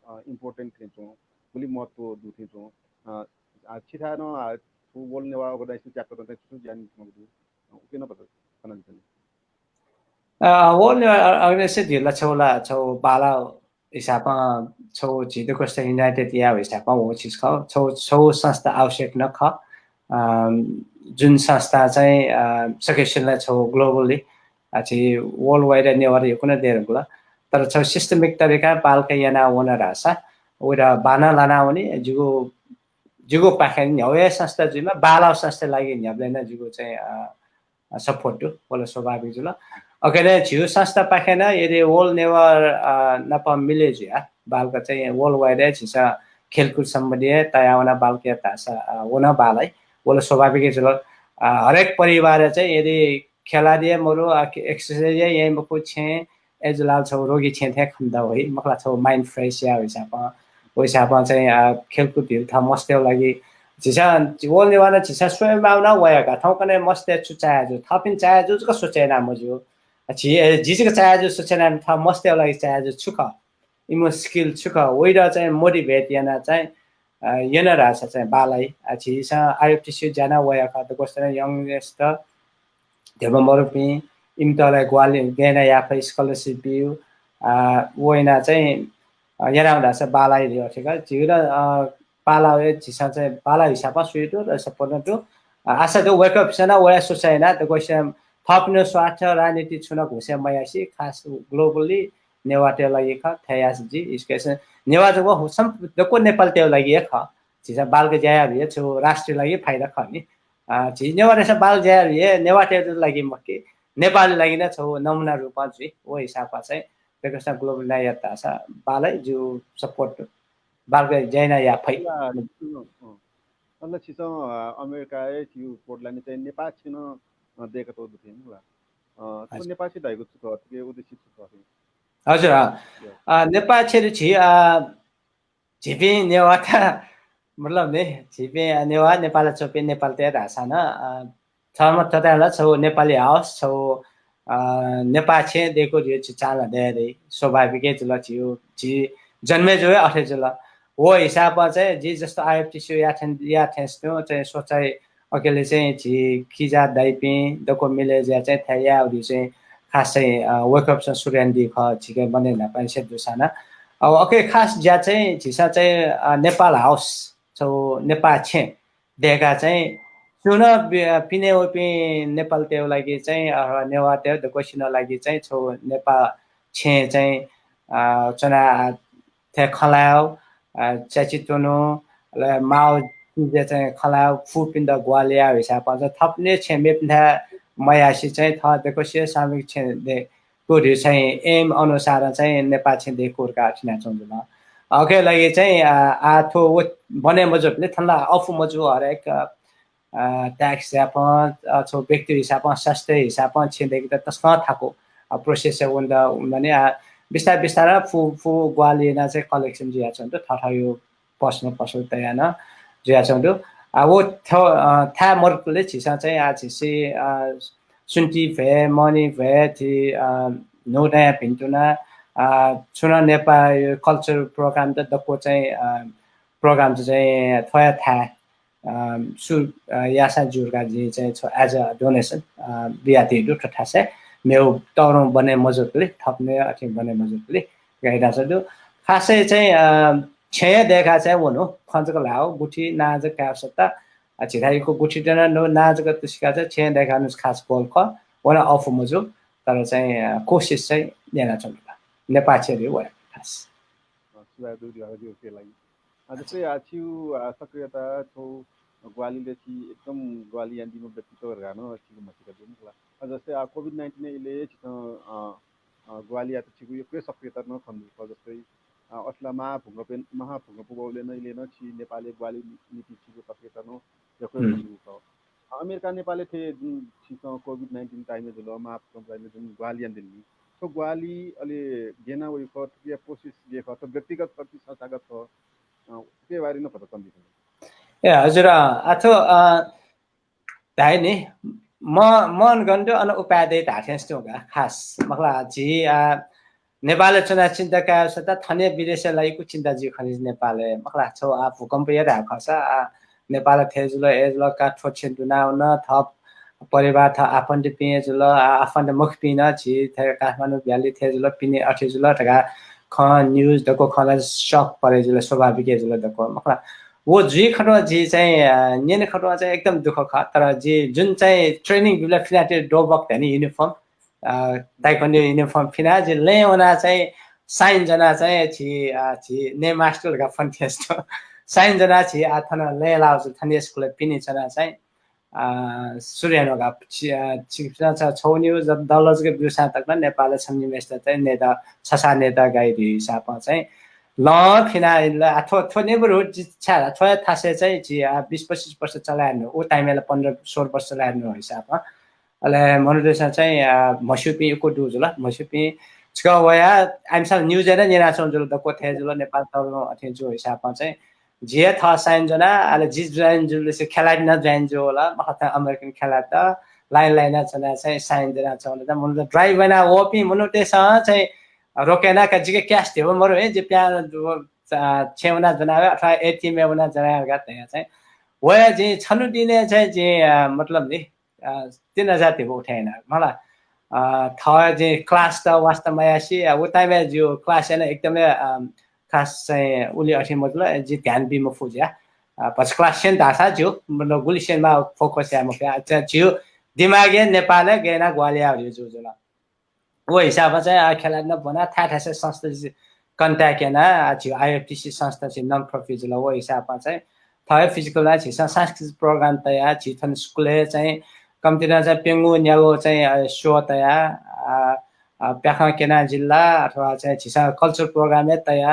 अ, important थें च्वं, गुलि महत्व दु थें च्वं। अ, आ, छिथाय् नं, आ, थ्व World Newah Organization chapter नं चाहिँ छु छु ज्या याना च्वनागु दु, अ, उके नं पता कनादिसँ नि। अ, World Newah Organization धइगु ला छौ ला, छौ बांलाःगु हिसाबं, छौ झी दक्वसित united याःगु हिसाबं वःगु चिज खः। छौ, छौ संस्था आवश्यक नं खः। अ, जुन संस्था चाहिँ, अ, सकसिनं ला छौ globally, अ, झी worldwide नेवाःत यक्व नं दये धुंकल। तर छौ systemic तरिकां बांलाक याना वन धाःसा, वइत बांलाना वनी। जिगु, जिगु पाखें न्ह्यागु हे संस्था जुइमा, बांलाःगु संस्थाया लागि न्ह्याबलें नं जिगु चाहिँ, अ, अ, support दु, वल स्वाभाविक जुल। अकले झीगु संस्थापाखें नं यदि World Newah, अ, नाप मिले जुयाः बांलाक चाहिँ worldwide हे झीसं खेलकुद सम्बन्धी तया वना बालकया धाःसा, अ, व नं बाल है। व ला स्वाभाविक जुल। अ, हरेक परिवार चाहिँ यदि खेला दिए मरु, अ, exercise याइ मखु, छेँ ए जुलाल छौ रोगी छेँ थें खन्दा वइ, मखला छौ mind fresh या हिसाबं, व हिसाबं चाहिँ, अ, खेलकुद धिल थः मस्तयौ लागि झिसा, व नेवाना झिसा स्वयं माउना वया का, थौ कने मस्तय् छु चाया जु, थपिन चाया जु जक सोचेना मजु। अ, झी, ए, झी जक चाया जु सोचेना, थः मस्तयौ लागि चाया जु छु खः? इमु skill छु खः, वइर चाहिँ motivate याना चाहिँ, अ, यन रासा चाहिँ बालाई, अ, झीसं I F T C ज्याना वया खः, दक्वसित नं youngest, ध्यबा मरुपिं, इमित ला ग्वाहालि गय् याना याफइ, scholarship बिउ, अ, वइना चाहिँ, अ, यना धासा बालाई रे अथे का, झीगु, अ, पाला वे झीसं चाहिँ बाला हिसाबं सुइ दु, र support दु, अ, आशा दु, wake up सना वया सोचाइना, दक्वसित थपिन स्वार्थ, राजनीति छुन घुसे मयासी, खास globally नेवाःतय् लागि खः, थयास जि, इसकेस नेवाः जक व हुसम दक्व नेपालतय् लागि हे खः। झीसं बालक ज्या याये छु राष्ट्रिय लागि फाइदा खः नि। अ, झी नेवाःतय्‌सं बालक ज्या याये नेवाःतय् लागि मखु, नेपालया लागि नं छौ नमुना रूपमा जुइ। व हिसाबमा चाहिँ दक्वसित global न्याय यात धासा बालक जु support, बालक ज्या याना या फइ। अँ, अँ। अले छिसं, अ, अमेरिकाय् छिउ Portland-य् चाहिँ नेपाः छेँ नं, अ, दय्‌का तौ दु थें मला। अ, थ्व हजुर। नेपाः छेँ धाइगु छु खः, थुके उद्देश्य छु खः थें? हजुर, अँ। हजुर। अ, नेपाः छेँ छि, अ, झीपिं नेवाःत, मतलब नि, झीपिं नेवाः, नेपालय् च्वंपिं नेपालतय् धाःसा नं, अ, थःम्हं थथे ला छौ नेपाली House, छौ, अ, नेपाः छेँ दय्‌कु धइगु छि चाल दये दइ, स्वाभाविक हे जुल, झीउ, झी जन्मे जू हे अथे जुल। व हिसाबं चाहिँ जि जस्तो I F T C या थें, या थें स्वयां चाहिँ सोचाइ अकिले चाहिँ झी किजा दाइपिं दक्व मिले जुया चाहिँ थथे याउ धइगु चाहिँ खास चाहिँ, अ, wake up सं सुरु यानादी खः, झीके मनय् न्हापांनिसें दुसां नं। अब अकिले खास ज्या चाहिँ झीसं चाहिँ, अ, नेपाल House, छौ नेपाः छेँ दय्‌का चाहिँ सुं नं बि-, अ, पिने वइपिं नेपालतय् लागि चाहिँ, अ, नेवाःतय् दक्वसिनं लागि चाहिँ छौ नेपाः छेँ चाहिँ, अ, च्वना थें खँ ल्हायेउ, अ, च्याचित्वनु, अले माउ चिजय् चाहिँ खँ ल्हायेउ, फुपिन्त ग्वाहालि याउ हिसाबं चाहिँ थपने छेँ मेपिन्थाय् मयासे चाहिँ थः दक्वसिया सामूहिक छेँ दय्‌कु धइगु चाहिँ aim अनुसारं चाहिँ नेपाः छेँ दय्‌कु धकाः थिनाच्वंगु जुल। अकिले लागि चाहिँ, अ, आ, थ्व व बने मजूपिं थन ला अफु मजू हरेक, अ, अ, tax हिसाबं, अ, छौ व्यक्ति हिसाबं, स्वास्थ्य हिसाबं छेँ दय्‌केत तसकं थाकु, अ, process वनेत, माने, अ, बिस्तार बिस्तार फु, फु ग्वाहालि याना चाहिँ collection जुयाच्वंगु दु, थःथःयु personal पसल तयाः नं जुयाच्वंगु दु। अ, व थ्व, अ, थाय् मरुतले झीसं चाहिँ, अ, झीसि, अ, सुन्ति भ्वय्, मनि भ्वय्, झी, अ, न्हू दँया भिन्तुना, अ, छुं नं नेपाः culture program त दक्व चाहिँ, अ, program चाहिँ थ्वया थाय् अ, सु, अ, याःसां ज्यू धकाः जिं चाहिँ छौ as a donation, अ, बियातयागु दु थ्व थासय्। मेउ तःधं बने मजूपिं, थपने अथे बने मजूपिं guidance दु। खासय् चाहिँ, अ, छेँय् दय्‌का चाहिँ वनु, खँ जक ल्हाउ, गुथि नां जक कायेउ सत्ता, अ, झिथाय् यक्व गुथि दन नु, नां जक तुसिका चाहिँ छेँय् दय्‌का नु खास goal खः, व नं अफु मजू, तर चाहिँ, अ, कोसिस चाहिँ यानाच्वनु। नेपाः छेँ दय्‌कु वया खास। अ, सुभाय् दु, ज्यू, ज्यू, के लागि। अ, जस्तै, अ, छिउ, अ, सक्रियता छौ ग्वाहालिले छि एकदम ग्वाहालि यानादीम्ह व्यक्तित्व धकाः नं छिके म्हसीका दु मखुला। अ, जस्तै, अ, COVID nineteen इले छिसं, अ, अ, ग्वाहालि यात छिगु यक्व सक्रियता नं खनेदु खः। जस्तै, अ, अथे ला महाभूकम्प, महाभूकम्प वःबलय् नं इले नं छि नेपालय् ग्वाहालि नि-, निंतिं छिगु सक्रियता नं यक्व हम्म। खनेदु खः। अमेरिका नेपालय् थें जुन छिसं COVID nineteen time जुल, महाभूकम्प time जुन ग्वाहालि यानादिल नि, थ्व ग्वाहालि अले गय् याना वइगु खः, थुकिया process गय् खः, थ्व व्यक्तिगत खः कि संस्थागत खः, अ, थुकिया बारे नं भचा कनादिसँ। ए हजुर, अ, अ, थ्व, अ, धाये नि, म, मनगन दु अन उपाय दइ धाःथें तुं का, खास। मखुला, झी, अ, नेपालय् च्वनाः चिन्ता कायेउ सत्ता थन हे विदेशय् ला यक्व चिन्ता जुइ खनी नेपालय्। मखुला, छौ आ भूकम्प हे धाये खःसा, आ, नेपालय् थथे जुल, अथे जुल, का थ्व छेँ दुना वन, थः परिवार, थः आफन्तपिं हे जुल, आ, आफन्त मखुपिं नं झी थथे काठमाडौं भ्याली थथे जुल, पिने अथे जुल धकाः खँ, news दक्व खँ ला shock परे जुल, स्वाभाविक हे जुल दक्व। मखुला, व जुइ खतुं जि चाहिँ, अ, न्यने खतुं चाहिँ एकदम दुःख खः, तर जि जुन चाहिँ training बिल फिनातयागु डोबक धाये नि uniform, अ, taekwondo uniform फिना जि लँय् वना चाहिँ sign ज्वना चाहिँ झी, अ, झी नये मास्टर धकाः फ्वने थें तुं sign ज्वना झी, अ, थन लँय् लाःगु जुल, थन school-य् पिने च्वना चाहिँ, अ, सुरु यानागु का। छि, अ, छिकपिन्सं छ-, छौ निगू ज-, दल जक ब्यूसां तक नं नेपालय् छम्ह निम्हय्सित चाहिँ नेता, छसाः नेता गाइ धइगु हिसाबं चाहिँ लं फिना ला, आ, थ्व, थ्व neighborhood जि छाय् ला, थ्व थासय् चाहिँ जि, आ, बिस पच्चिस वर्ष चलायेनु, उ time-य् ला पन्ध्र सोह्र वर्ष चलायेनु हिसाबमा। अले मनूतय्सं चाहिँ, आ, म्हस्यूपिं यक्व दु जुल, म्हस्यूपिं छकः वया, आमिसं news-य् नं न्यनाच्वं जुल, दक्व थथे जुल, नेपाल तःधं अथे जू हिसाबमा चाहिँ, जि हे थः sign ज्वना, अले जि sign जुलिसे खेलाडी नं join जुल, मखा थें American खेलाडी त line line च्वना चाहिँ sign ज्वनाच्वं, मनूत drive याना वःपिं मनूतय्सं चाहिँ रोके याना का, जिके cash धेबा मरु हे, जि प्यां, आ, छेँ वना ज्वना वये अथवा ATM-य् वना ज्वना वये धकाः धया चाहिँ। वया जिं छन्हु दिनय् चाहिँ जिं, आ, मतलब नि, आ, तीन हजार धेबा उठे याना। मला, आ, थः जिं class त वास्ता मयासे, आ, उ time-य् जिगु class याना एकदमै, आ, खास चाहिँ उलि अथे मतलब जि ध्यान बी मफु ज्या। आ, भचा class छेँ धाःसा जिगु, मतलब गुलि छेँमा focus याये मफया। आ, जिगु दिमागय् नेपालय् गय् याना ग्वाहालि याये धइगु जुल। व हिसाबमा चाहिँ, आ, खेलाडी नं ब्वना, थाय् थासय् संस्था जि contact याना, आ, झी IFTC संस्था झी non-profit जुल, व हिसाबमा चाहिँ थः physical नं झीसं सांस्कृतिक program तया, झी थन school-य् चाहिँ कम्ती नं चाहिँ प्यंगू न्यागू चाहिँ, आ, show तया, आ, आ, प्याखं क्यना जिल्ला अथवा चाहिँ झीसं culture program हे तया,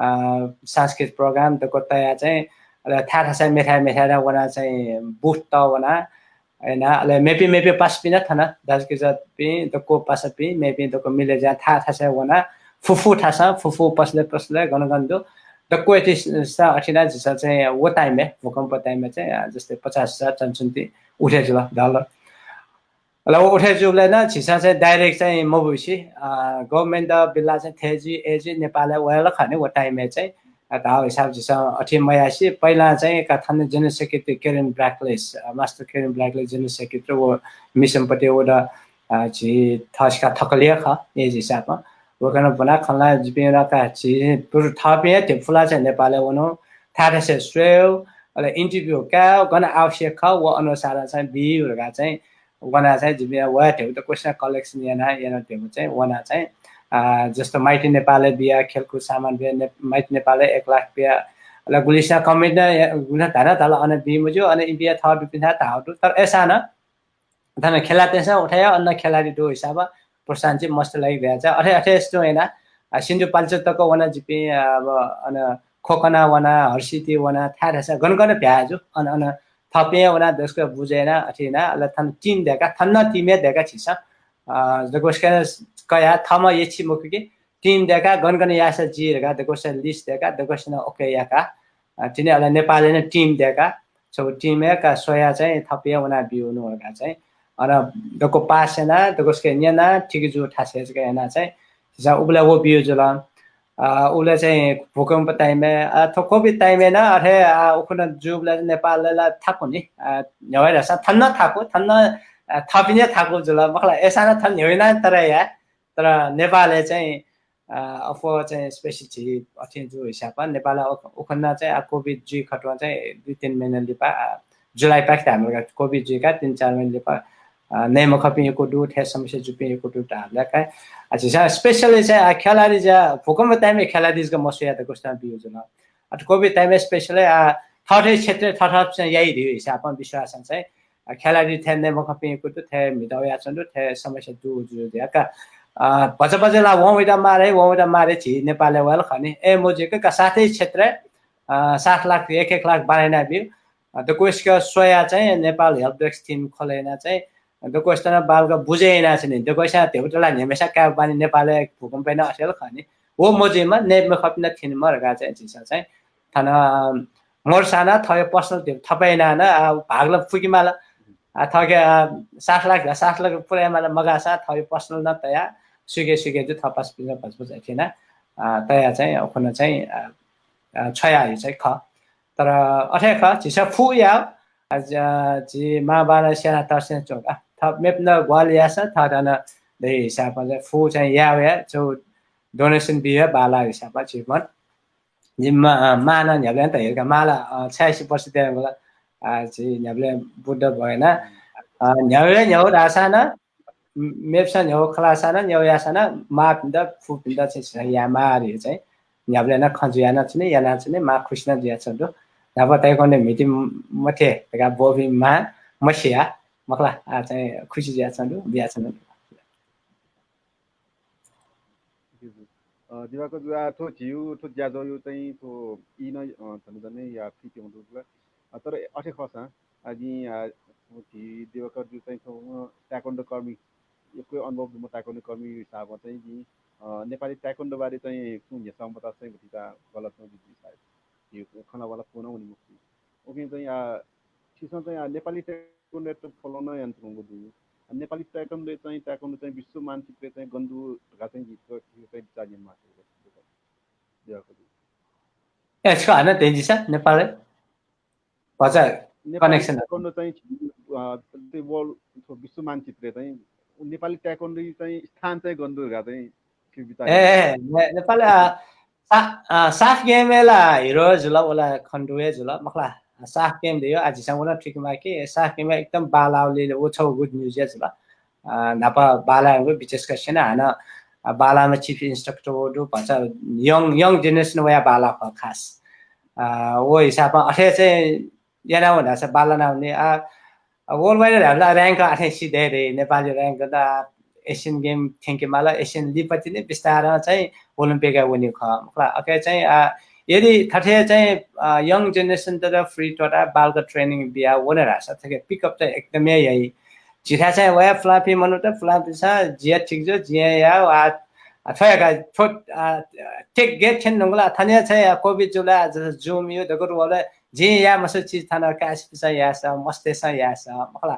आ, सांस्कृतिक program दक्व तया चाहिँ, अले थाय् थासय् मेथाय् मेथाय् नं वना चाहिँ booth त वना, अय्ना, अले मेपिं मेपिं पासापिं नं थन, दाजुकिजापिं दक्व पासापिं, मेपिं दक्व मिले ज्या थाय् थासय् वना, फुफु थासं, फुफु पसलय् पसलय् गन गन दु, दक्व अथे स-, अथे नं झीसं चाहिँ व time-य्, भूकम्प time-य् चाहिँ, आ, जस्तै पचास हजार चनचुन्ती उठे जुल, दल। अले व उठे जूबलय् नं झीसं चाहिँ direct चाहिँ मबुइसे, आ, government-ं बिल्ला चाहिँ थथे जुइ, अथे जुइ, नेपालय् वया ला खने व time-य् चाहिँ, आ, धाउ हिसाब झीसं अथे मयासे, पहिला चाहिँ का थन general secretary Karen Blacklist, आ, Master Karen Blacklist general secretary व मिसनपट्टि व द, आ, झी थसिका थकलिया खः, अथे हिसाबमा। व कन ब्वना खनला जिपिं ला का झी पुरु थःपिं हे ध्यबा फुला चाहिँ नेपालय् वनु, थाय् थासय् स्वयेउ, अले interview कायेउ, गन आवश्यक खः, व अनुसार चाहिँ बी धकाः चाहिँ वना चाहिँ जिपिं वया ध्यबा त question collection याना, याना ध्यबा चाहिँ वना चाहिँ, आ, जस्तो माइती नेपालय् बिया, खेलकुद सामान बिया, ने-, माइती नेपालय् एक लाख बिया, अले गुलिसिनं comment नं या-, गुलिसिनं धाना धाल अन बी मज्यू, अन इपिं या थः दुपिं थाय् धाउ दु। तर अय्सां नं थन खेलाडीतय्सं उठाया, अन खेलाडी दु हिसाबं प्रोत्साहन चाहिँ मस्त लागि दया चाहिँ। अथे, अथे यस्तो याना, आ, सिन्धुपाल्चोक तक वना जिपिं, आ, अब अन खोकना वना, हर्षिति वना, थाय् थासय् गन गन भ्याजु, अन, अन थपिं वना दक्वसित बुझे याना, अथे याना, अले थन team दय्का, थन नं team हे दय्का झीसं। अ, दक्वसित कया, थःम्हं यछि मखु कि, team दय्का, गन गन याःसा जुइ धकाः दक्वसित list दय्का, दक्वसित नं OK याका। अ, तिनि अले नेपालय् नं team दय्का, छगू team हे का स्वया चाहिँ थपिं हे वना बिउनु धकाः चाहिँ। अन दक्व pass याना, दक्वसित न्यना, ठीक जू थासय् जक याना चाहिँ, झीसं उबलय् व बिउ जुल। अ, उबलय् चाहिँ भूकम्प time-य्, अ, थ्व COVID time-य् नं अथे, अ, उखुन्हु जूबलय् नेपालय् ला थाकु नि, अ, न्ह्यवय् धाःसा थन नं थाकु, थन नं, अ, थःपिं हे थाकु जुल। मखु ला, अय्सां नं थन न्ह्यवय् याना तरे याये, तर नेपालय् चाहिँ, अ, अप्वः चाहिँ special झी अथे जू हिसाबं नेपालय् उख-, उखुन्हु चाहिँ, अ, COVID जुइ खतुं चाहिँ दुई तीन महिना लिपा, अ, जुलाई पाखे धायेमाल का, COVID जुइका तीन चार महिना लिपा, अ, नये मखंपिं यक्व दु, थथे समस्या जूपिं यक्व दु धाःबलय् का। अ, झीसं specially चाहिँ, अ, खेलाडी जा, भूकम्प time-य् खेलाडी जक मस्वया धकाः घोषणा बिउ जुल। अ, COVID time-य् specially, अ, थःथः क्षेत्रय् थःथः चाहिँ याइ धइगु हिसाबं विश्वासं चाहिँ, अ, खेलाडी थथे नये मखंपिं यक्व दु, थथे म्हितः वयाच्वंगु दु, थथे समस्या दु जू धया का। अ, भचा भचा ला वं वइता मारे, वं वइता मारे झी नेपालय् वल खने। अय् मजुइक का साथै क्षेत्रय्, अ, सात लाख, एक एक लाख बान्हय् याना बिउ। अ, दक्वसित स्वया चाहिँ नेपाल help desk team खोले याना चाहिँ दक्वसित नं बांलाक बुझे याना चाहिँ नि, दक्वसित ध्यबा त ला न्ह्यम्हेसा काये बानि नेपालय् भूकम्पय् नं अथे हे खः नि। व मजुइमा नये मखंपिन्त थ्यनेमा धकाः चाहिँ झीसं चाहिँ थन, अ, मोर्सां नं थःगु personal ध्यबा थपय् याना नं, अ, भाग ला फुकेमाल। अ, थःके, अ, सात लाख, सात लाख पुरायेमाल मगाःसां थःगु personal नं तया, सुइके सुइके जू थः पासापिन्सं भचा भचा अथे याना, अ, तया चाहिँ उखुन्हु चाहिँ, अ, अ, छ्वया हे चाहिँ खः। तर अथे खः, झीसं फु याः, अ, ज-, झी मांबांलाः स्यनातःसें च्वंका। थः मेपिन्त ग्वाहालि याःसां थः थन दइ हिसाबं चाहिँ फु चाहिँ याः वया, छगू donation बिया बांलाः हिसाबं झी मन। झी मा-, मां नं न्ह्याबलें त हेरका मां ला, अ, छयासी वर्ष दयेगु ला, अ, झी न्ह्याबलें बुद्ध भएन। अ, न्ह्याबलें न्ह्याउ धाःसां नं, म-, मेपिसं न्ह्याउ खलाःसां नं, न्ह्याउ याःसां नं, मांपिन्त, फुपिन्त चाहिँ झीसं याये माः धइगु चाहिँ न्ह्याबलें नं खँ जुया नं च्वनी, याना च्वनी, मां खुसी नं जुयाच्वंगु दु। न्हापा तय्कूगुलिं म्हिती म-, मथे धकाः ब्वःपिं मां मसिया, मखु ला, आः चाहिँ खुसी जुयाच्वंगु दु, बियाच्वंगु दु। अ, दिवाकर जु, आ, थ्व झीगु थ्व ज्याझ्वःया चाहिँ थ्व ई नं, अ, झन्डै झन्डै या फिके हुँदु जुल। अ, तर अथे खःसां, अ, जिं, अ, थ्व झी दिवाकर जु चाहिँ थ्व, अ, ताइक्वान्डो कर्मी, यक्व अनुभव दुम्ह ताइक्वान्डो कर्मी हिसाबं चाहिँ जिं, अ, नेपाली ताइक्वान्डो बारे चाहिँ छुं न्ह्यसः मतास चाहिँ भतिचा गलत नं जुइ सायद। यो खनावाला पूर्ण हुने मखु। उकिं चाहिँ, आ, छिसं चाहिँ, आ, नेपाली ताइक्वान्डो त follow नं यानाच्वंगु दु। आ, नेपाली ताइक्वान्डो चाहिँ, ताइक्वान्डो चाहिँ विश्व मानचित्रय् चाहिँ गन दु धकाः चाहिँ जितः छिसं चाहिँ बिचाः यानामाः। ए, छ हानं धयादिसँ, नेपाल भचा नेपाली connection। ताइक्वान्डो चाहिँ, आ, त्यो world, विश्व मानचित्रय् चाहिँ नेपाली ताइक्वान्डो चाहिँ स्थान चाहिँ गन दु धकाः चाहिँ छिगु बिचाः ए, यानामाः। ने-, नेपाल, आ, सा-, अ, साफ गेमय् ला हिरो जुल, व ला खण्डु हे जुल, मखु ला। साफ गेम धयो, आ, झीसं व नं ठीक माः कि, साफ गेमय् एकदम बांलाःगुलिं व छगू good news हे जुल। अ, न्हापा बांलाःगु विशेष कसेन हानं, अ, बांलाःम्ह chief instructor व दु, भचा young, young generation वया बांलाः खः खास। अ, व हिसाबं अथे चाहिँ याना वने धाःसा बांलाना वने। आ, आ, world wide धाःसा rank अथे सिधे रे, नेपाली rank त, आ, Asian game थ्यंके माल, Asian लिपति नै बिस्तारं चाहिँ Olympic-य् वने खः। मखु ला, OK चाहिँ, आ, यदि थथे चाहिँ, आ, young generation त free त्वःता बालक training बिया वने धाःसा थथे pick up त एकदमै याइ। झीथाय् चाहिँ वया फलांपिं मनूत, फलांपिन्सं जिया ठीक जू, जिया या, आ, आ, थ्व याका, थ्व, आ, tech गय् थ्यने धुंकल, थन चाहिँ, आ, COVID जुल, आ, ज-, Zoom यु, दक्व वल, जिं याये मसः चिज थन काय् सिपिसं याःसा, मस्तय्सं याःसा, मखु ला।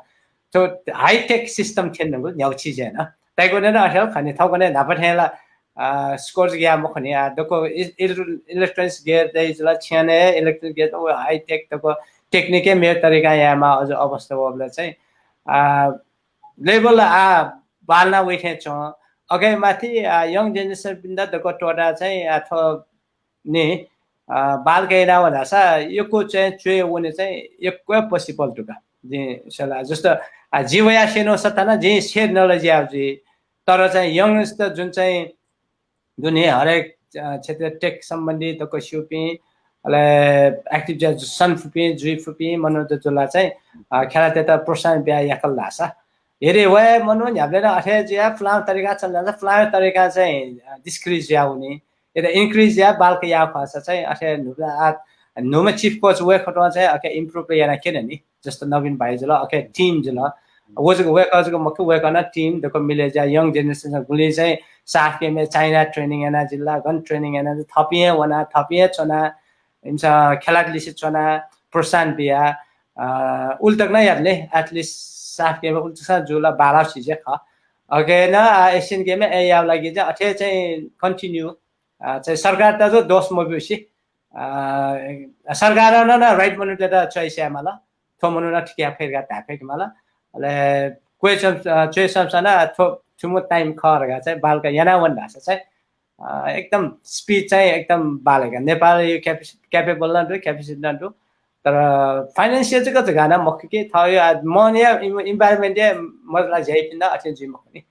थ्व high tech system थ्यने धुंकल, न्ह्यागु चिज हे नं। ताइक्वान्डो नं अथे खः नि, थौंकन्हय् न्हापा थें ला, आ, score जक याये मखु नि, आ, दक्व इ-, इलेक्ट्रो-, electronics gear दइ जुल, छ्यनय् electronics gear, व high tech दक्व technique हे मेगु तरिकां यायेमाः अझ अवस्था वःबलय् चाहिँ, आ, level आ बांलाना वइ थें च्वं। OK, माथि, आ, young generation-पिन्त दक्व त्वःता चाहिँ, आ, थ्व नि, अ, बालक याना वने धाःसा यक्व चाहिँ च्वय् वने चाहिँ यक्व possible दु का। जिं सल्लाह, जस्तो, अ, जि वया स्यनेगु सट्टा नं जिं से knowledge याये जुइ। तर चाहिँ youngest जुन चाहिँ दुने हरेक, अ, क्षेत्र tech सम्बन्धी दक्व स्यूपिं, अले active जुया सनफुपिं, जुइफुपिं मनूत जुल ला चाहिँ, अ, खेलातय्त प्रोत्साहन बिया याकल धाःसा। यदि वया मनू न्ह्याबलें नं अथे जुया फलां तरिका चले धाःसा फलां तरिका चाहिँ, अ, discourage जुया वनी। यदि increase या बालक या खःसा चाहिँ अथे न्हूम्ह, आ, न्हूम्ह chief coach वय्कलं चाहिँ अथे improve याना क्यन नि। जस्तो नवीन भाइ जुल, OK, team जुल। व जक वय्कः जक मखु, वय्कलं team दक्व मिले जुया young generation गुलि चाहिँ साफ गेमय् चाइना training याना जिल्ला, गन training याना, थपिं हे वना, थपिं हे च्वना, इमिसं खेलात लिसे च्वना, प्रोत्साहन बिया, अ, उलि तक नं यात ले, at least साफ गेमय् उलि तक जुल बांलाः सिजे खः। OK, न, आ, Asian game-य् ए याउ लागि चाहिँ अथे चाहिँ continue, आ, चाहिँ सरकारत जक दोष मब्यूसे, आ, सरकारं नं, नं right मनूतय्त choice याये माल, थ्व मनू नं ठीक याये फइ धकाः धाये फय्के माल। अले क्वय् च्वं-, आ, च्वय् स्वंसां नं थ्व थुम्ह time खः धकाः चाहिँ बालक याना वन धाःसा चाहिँ, आ, एकदम speed चाहिँ एकदम बांलाक। नेपाल यो capaci-, capable नं दु, capacity नं दु। तर financial जक धकाः नं मखु कि, थः यो, आ, मन या envi-, environment या मजला ज्याइपिन्त अथे जुइ मखु नि।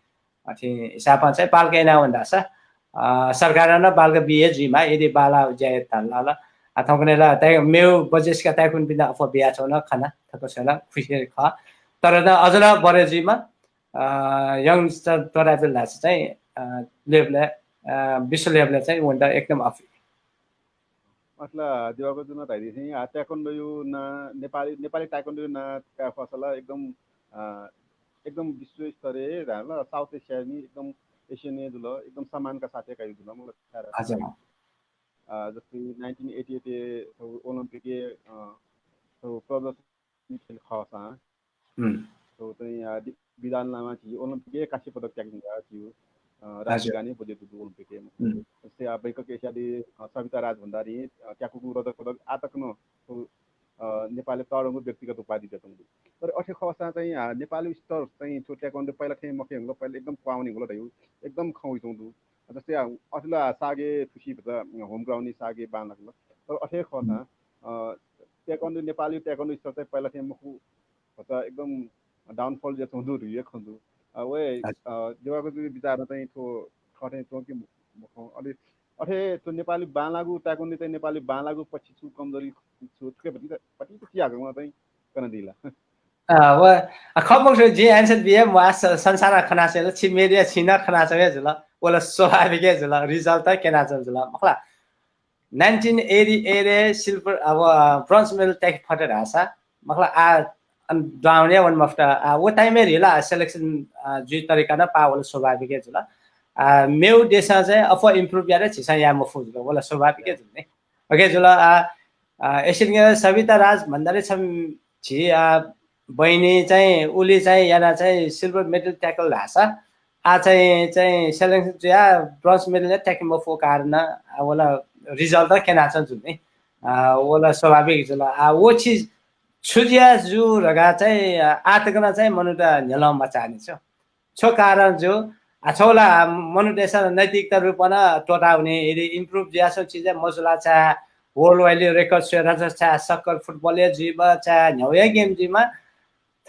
अथे हिसाबं चाहिँ बालक याना वन धाःसा, अ, सरकारं नं बालक बी हे जुइमाः, यदि बांलाः ज्या यात धाल ला। आ, थौंकन्हय् ला ताइ-, मेगु budget का ताइक्वान्डोपिन्त अप्वः बियाच्वन खना, थःगु स्वयाः ला खुसी खः। तर नं अझ नं बढे जुइमाः, अ, young त-, त्वःताबिल धाःसा चाहिँ, अ, level-य्, अ, विश्व level-य् चाहिँ वनेत एकदम अफि। अथे ला दिवाकर जुं धयादी थें, आ, ताइक्वान्डोया नां, नेपाली, नेपाली ताइक्वान्डोया नां काये फःसा ला एकदम, आ, एकदम विश्व स्तरय् धाल, South Asia नि एकदम Asian जुल, एकदम सम्मानका साथय् काइ जुल, मतलब, हजुर। आ, जस्तै nineteen eighty eight-य् थ्व Olympic-य्, अ, थ्व प्रदर्शन खःसां, हुँ। थ्व चाहिँ, आ, दि-, विधान लामा झी Olympic-य् कांस्य पदक त्याकूगु झीगु, अ, हजुर। राष्ट्रिय गानय् बजे दुदु Olympic-य्। हुँ। जस्तै, आ, बैंकक एसियाडय्, अ, सविता राजभण्डारीं, अ, त्याकूगु रजत पदक आः तक नं थ्व, अ, नेपालय् तःधंगु व्यक्तिगत उपाधि दयेच्वंगु दु। तर अथे खःसां चाहिँ, आ, नेपालय् स्तर चाहिँ थ्व ताइक्वान्डो पहिला थें मखु धुंकल, पहिला एकदम क्वहां वने धुंकल धइगु एकदम खँ वइच्वंगु दु। जस्तै, आ, अथे ला सागे थुसी भचा home ground-य् सागे बांलाक ला। तर अथे खःसां, हुँ। अ, ताइक्वान्डो, नेपालय् ताइक्वान्डो स्तर चाहिँ पहिला थें मखु भचा एकदम downfall जुयाच्वंगु दु धइगु खँ दु। अ, वय्, हजुर। अ, दिवाकर जुया विचारं चाहिँ थ्व खः थें च्वं कि मखु? अले अथे थ्व नेपालय् बांलाःगु, ताइक्वान्डो चाहिँ नेपालय् बांलाःगु पक्ष छु, कमजोरी छु, थुके भति, भति छु यागु चाहिँ कनादी ला? अ, व, अ, खः मखु, जिं answer बिया, म आ स-, संसारं खनाच्वंगु जुल, छि media छिं नं खनाच्वंगु जुल। वला स्वाभाविक हे जुल, result त क्यनाच्वंगु जुल। मखुला, nineteen eighty eight ए silver, अब, अ, bronze medal त्याके फत धाःसा, मखुला, आ, अन down हे वने मफुत। आ, व time य् ला selection, अ, जुइ तरिका नं पाः वला स्वाभाविक हे जुल। आ, मेगु देशं चाहिँ अप्वः improve यात, झीसं याये मफु जुल, वला स्वाभाविक हे जुल नि। OK जुल, आ, आ, एसियन गेम सबिता राज भन्दा रे छम झी, आ, बहिनी चाहिँ उलि चाहिँ याना चाहिँ silver medal त्याकल धाःसा, आ चाहिँ, चाहिँ selection जुया bronze medal हे त्याके मफु कारण, आ, वला result त क्यनाच्वंगु जुल नि। आ, वला स्वाभाविक जुल। आ, व चिज छु जुया जू धकाः चाहिँ, आ, आः तक नं चाहिँ मनूत न्ह्यलं मचाःनि छु। छु कारण जू, आ, छगू ला मनूतय्‌सं नैतिकता रूपं नं त्वःता वनी, यदि improve जुयाच्वंगु चिज मजुल चा world wide record स्वये धुंकल चा soccer football हे जुइमा चा न्ह्यःया game जुइमा,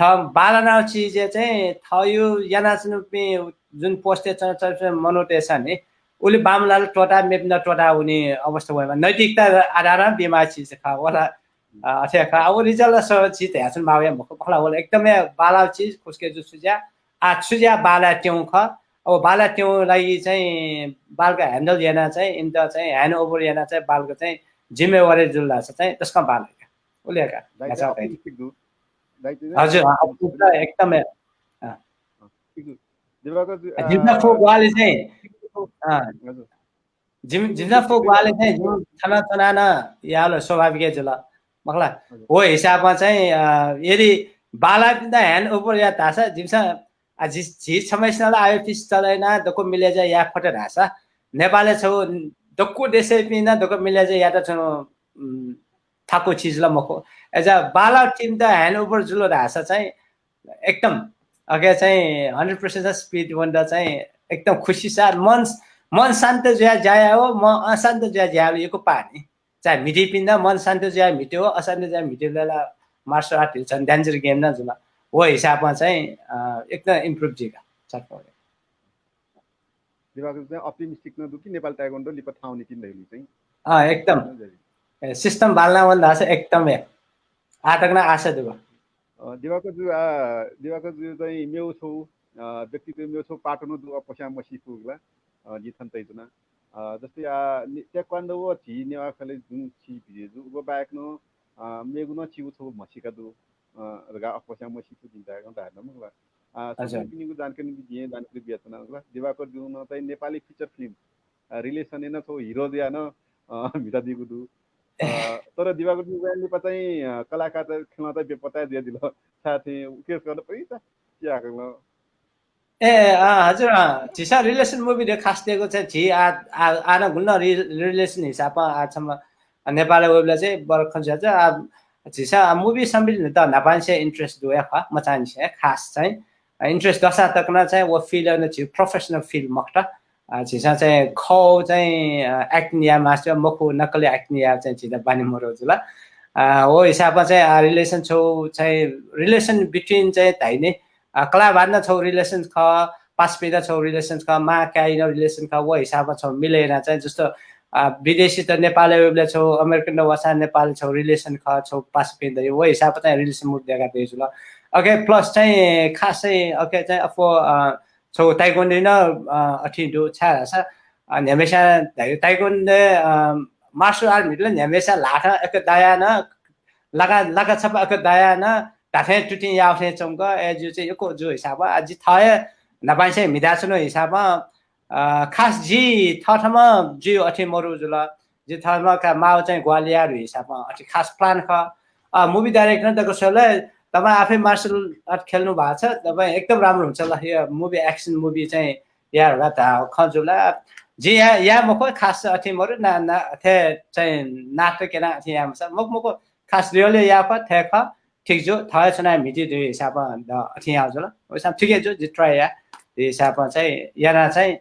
थः बांलानागु चिजय् चाहिँ थःयु यानाच्वंपिं जुन post य् च्वनाच्वंपिं मनूतय्‌सं नि उलि बांमलाल त्वःता मेपिन्त त्वःता वनी अवस्था वयेमा नैतिकता आधारं बीमाःगु चिज खः वला। अ, अथे खः। अब result ला सः झी धयाच्वने माःगु हे मखु, मखुला, वला एकदमै बांलाःगु चिज खुसके जू छु जुया, आ, छु जुया बांलाये त्यंगु खः। अब बांलाये त्यंगु लागि चाहिँ बांलाक handle याना चाहिँ इमित चाहिँ hand over याना चाहिँ बांलाक चाहिँ जिम्मेवारी जुल धाःसा चाहिँ तसकं बांलाइ का। उलि हे का। दाइचा optimistic दु। दाइचा हजुर, अँ, optimistic optimistic दु। एकदमै, अँ। अँ, ठीक दु। दिवाकर जु, आ, जिमिसं फु ग्वाहालि चाहिँ, अँ। हजुर। जिम-, जिमिसं फु ग्वाहालि चाहिँ जिमि थन च्वना नं याःगु ला स्वाभाविक हे जुल। मखुला, हजुर। व हिसाबमा चाहिँ, अ, यदि बांलाःपिन्त hand over यात धाःसा जिमिसं, आ, झी, झी छम्हय्‌सिनं ला IFSC चलायना दक्व मिले ज्या याये फत धाःसा नेपालय् छगू दक्व देशय्‌पिं नं दक्व मिले ज्या यात छुं, उम्, थाकु चिज ला मखु। अय्‌सा बांलाःगु team त hand over जुल धाःसा चाहिँ एकदम, OK, चाहिँ hundred percent speed वनेत चाहिँ एकदम खुसी साथ मन, मन शान्त जुया ज्या याये हो, मन अशान्त जुया ज्या याये हो, यक्व पाः नि। चाहिँ म्हितीपिन्त मन शान्त जुया म्हिते हो, अशान्त जुया म्हितेबलय् ला martial art झन् danger game नं जुल। व हिसाबमा चाहिँ, अ, एकदम improve जुइका। दिवाकर चाहिँ optimistic नं दु कि नेपाल ताइक्वान्डो लिपा थाहां वनीतिनि धइगु चाहिँ। अँ, एकदम। ए, system बांलाना वन धाःसा एकदम हे। आः तक नं आशा दु। अ, दिवाकर जु, आ, दिवाकर जु चाहिँ मेगु छगू, अ, व्यक्तित्व मेगु छगू पाटो नं दु, अप्वःस्यां मसी फुगु ला, अ, जिं थन तयाच्वना। अ, जस्तै, आ, ने-, ताइक्वान्डो व झी नेवाः ख्यलय् जुन छि भिजय् जू, व बाहेक नं, अ, मेगु नं छिगु छगू म्हसीका दु, अ, धकाः अप्वःस्यां मसी फु जिं धायेगु धायेगु मखु ला। अ, हजुर। संपूर्णपिनिगु जानकारी निंतिं जिं जानकारी बियाच्वना मखु ला। दिवाकर जुं नं चाहिँ नेपाली feature film, अ, relation य् नं छगू hero जुयाः नं, अ, म्हितादीगु दु। अ, तर दिवाकर जु वयां लिपा चाहिँ, अ, कलाकार चाहिँ खिलंचा बेपत्ता जुयादिल। छाय् थें उकेस गर्न परि चा चियाकल। ए, अँ, हजुर, अँ। झीसं relation movie दे खास देगु चाहिँ झी आ, आ, आः नं गुलिं रि-, relation हिसाबं आ छम्ह नेपालय् वइबलय् चाहिँ बरु खँ जुया चाहिँ आ, झीसं आ movie सम्बन्धी त न्हापांनिसें interest दु हे खः, मचांनिसें खास चाहिँ। अ, interest दःसा तक नं चाहिँ व field नं झी professional field मखुत। अ, झीसं चाहिँ खः चाहिँ, अ, acting याये मास्टर मखु, नक्कली acting याये चाहिँ झीत बानी मरु जुल। अ, व हिसाबं चाहिँ, अ, relation छगू चाहिँ relation between चाहिँ धाइ नि, अ, कलाभार नं छगू relation खः, पासापिं नं छगू relation खः, मां काय् नं relation खः, व हिसाबं छगू मिले याना चाहिँ जस्तो, अ, विदेशी त नेपालय् वइबलय् छगू American त वःसा नेपालय् छगू relation खः, छगू पासापिं दइ, व हिसाबं चाहिँ relation movie देका दइ जुल। OK, plus चाहिँ खास चाहिँ OK चाहिँ अप्वः, अ, छगू ताइक्वान्डो नं, अ, अथे दु छाय् धाःसा, अ, न्ह्यम्हस्यां धाइ-, ताइक्वान्डो, अ, martial art म्हितले न्ह्यम्हस्यां ल्हातं एक दायां नं लाका, लाका छपा एक दायां नं धाथें तुतिं याःथें च्वंक, ए, जु चाहिँ यक्व जु हिसाबं, आ, जि थः हे न्हापांनिसें म्हिताच्वनागु हिसाबं, अ, खास जि थःथम्हं जु अथे मरु जुल। जि थःथम्हं का माःगु चाहिँ ग्वाहालि याये धुइगु हिसाबं अथे खास plan खः। अ, movie director नं दक्व स्वल, तपाईं आफै martial art खेल्नु भएको छ, तपाईं एकदम राम्रो हुन्छ ल, यो movie, action movie चाहिँ याये होला धाःगु खँ जुल। जि या, याये मखु, खास अथे मरु, ना, ना, अथे चाहिँ नाटक याना अथे याये मखु, मखु, मखु, खास real हे याये खः, थथे खः, ठीक जू, थः हे च्वनाः म्हिते धुइगु हिसाबं द अथे याःगु जुल। वइसां ठीक हे जू, जि try याये धुइगु हिसाबं चाहिँ याना चाहिँ,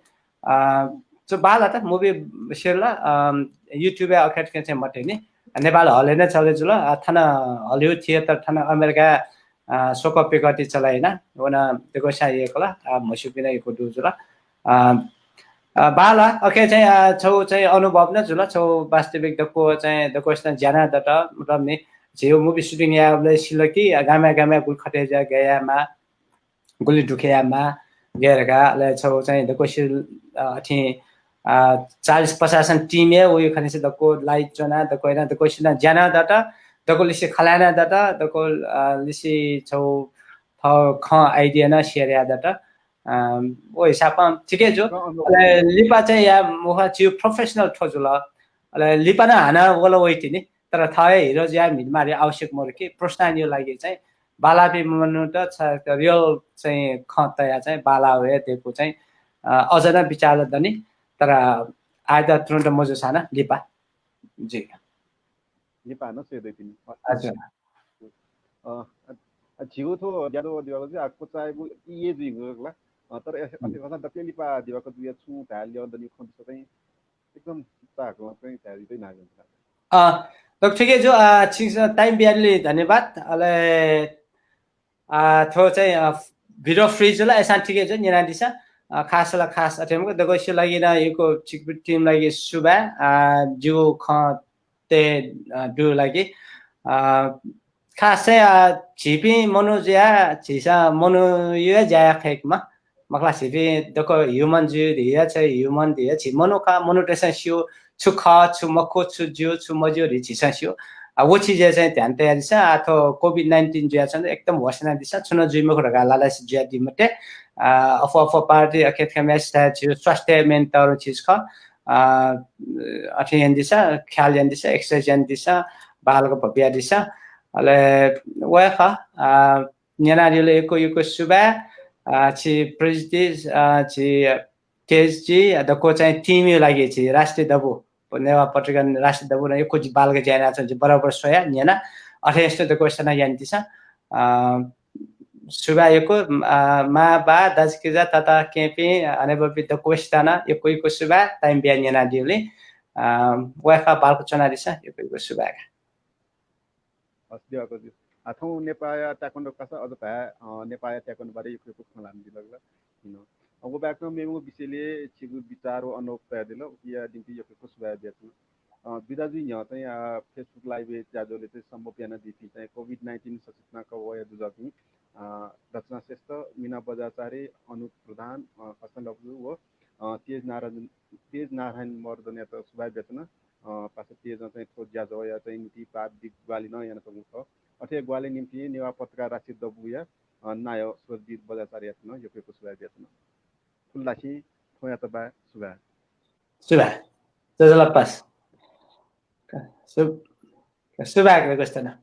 अ, छु बांला त movie सिल, अ, YouTube य् अखेतखे चाहिँ मते नि, नेपाल hall य् नं चले जुल, अ, थन Hollywood theater, थन अमेरिका, अ, स्वक पिकति चलायना, व नं दक्वस्यां यय्कल, अ, म्हस्यूपिं नं यक्व दु जुल। अ, अ, बांला, OK चाहिँ, अ, छगू चाहिँ अनुभव नं जुल, छगू वास्तविक दक्व चाहिँ दक्वसित ज्या याना दत, मतलब नि, झी movie shooting यायेबलय् सिल कि, अ, गामय् गामय् गुलि खटे ज्या गय् यायेमाः, गुलि दुःख यायेमाः, गय् धकाः, अले छौ चाहिँ दक्वसित, अ, अथें, अ, चालिस पचास जना team हे वइ खनिसे दक्व light ज्वना, दक्व याना, दक्वसित ज्या नं दत, दक्व लिसे खला याना दत, दक्व, अ, लिसे छौ थः खँ idea नं share याना दत। अ, व हिसाबं ठिकै जू। अले लिपा चाहिँ या मुखा झीगु professional थ्व जुल। अले लिपा नं हानं वल वइतिनि। तर थः हे hero जुया म्हितमारी आवश्यक मरु कि, प्रोत्साहन यो लागि चाहिँ बालापी मनूत छ, real चाहिँ खँ तया चाहिँ बाला वये देपु चाहिँ, अ, अझ नं विचार दनि। तर आयत तुरुन्त मजू साना लिपा। जी। लिपा न से दैतिनि। हजुर। अ, अ, झिगु थ्व ज्यादो दिवाको चाहिँ आ, कोचायेगु इये जुइगु ला। अ, तर अथे, अथे कथं दक्ले लिपा दिवाको जुया छुं धाये ल्यं दनि खँ बिस्तार चाहिँ एकदम ताक चाहिँ धाये दै नागेन। अ, दक ठिकै जू, अ, छिकपिन्सं time बियादिल धन्यवाद। अले, अ, थ्व चाहिँ, अ, video free जुल, अय्सां ठिकै जू, न्यनादिसँ। अ, खास ला खास अथे मखु, दक्वसिया लागि नं यक्व छिकपिं team लागि सुभाय्, अ, जिगु खँ तये, अ, दु लागि। अ, खास चाहिँ, अ, झीपिं मनू जुया, झीसं मनूया ज्या याये खय्केमा। मखला झीपिं दक्व human जुइ धया, छ human धया, झी मनू खः, मनूतय्सं स्यू, छु खः, छु मखु, छु ज्यू, छु मज्यू धइ झीसं स्यू। आ, व चिजय् चाहिँ ध्यान तयादिसँ। आ, थ्व COVID nineteen जुयाच्वंगु एकदम होस यानादिसँ, छुं नं जुइ मखु धकाः लालाय् जुयादी मते। आ, अफवा अफवा पार्टी अखेत खँ म्यासे धाये झीगु स्वास्थ्य main तःधंगु चिज खः। आ, अथे यानादिसँ, ख्याल यानादिसँ, exercise यानादिसँ, बालक भव्यादिसँ। अले वय् खः, आ, न्यनादिल यक्व यक्व सुभाय्। आ, झी प्रजित, आ, झी तेज जी, आ, दक्व चाहिँ team या लागि झी राष्ट्रिय दबू, नेवाः पत्रिका राष्ट्रिय दबू नं यक्व जि बालक ज्या यानाच्वं जि बराबर स्वया न्यना। अथे यस्तो दक्व सना यानादिसँ। आ, सुभाय् यक्व, आ, मां, बा, दाजुकिजा, तता, केहेँपिं, हनेबहःपिं दक्वसित नं यक्व यक्व सुभाय् time बिया न्यनादिल। आ, वय् खः बालक च्वनादिसँ, यक्व यक्व सुभाय्। हस्, दिवाकर जु। आ, थौं नेपाःया ताइक्वान्डो कासा अझ भाय्, अ, नेपाःया ताइक्वान्डो बारे यक्व यक्व खँ ल्हानादिल ला। हिनो। अ, व बाहेक नं मेमेगु विषयलय् छिगु विचार व अनुभव तयादिल, उकिया निंतिं यक्व यक्व सुभाय् बियाच्वना। अ, बिदा जुइ न्ह्यः चाहिँ, अ, Facebook live-य् ज्याझ्वलय् चाहिँ संभव यानादीपिं चाहिँ COVID nineteen सचेतना कवःया दुजःपिं, अ, रचना श्रेष्ठ, मिना बज्राचार्य, अनुप प्रधान, अ, हसन लप्चु व, अ, तेज नारायण, तेज नारायण महर्जनयात सुभाय् बियाच्वना। अ, पासा तेजं चाहिँ थ्व ज्याझ्वःया चाहिँ निंतिं प्राविधिक ग्वाहालि नं यानाच्वंगु खः। अथे ग्वाहालि निंतिं नेवाः पत्रकार राष्ट्रिय दबूया, अ, नायः सुरजीत बज्राचार्ययात नं यक्व यक्व सुभाय् बियाच्वना। खुल्लासिं थौंयात बाय्, सुभाय्। सुभाय्। जय जलपास। सु-, सुभाय्, ग्वस्तना।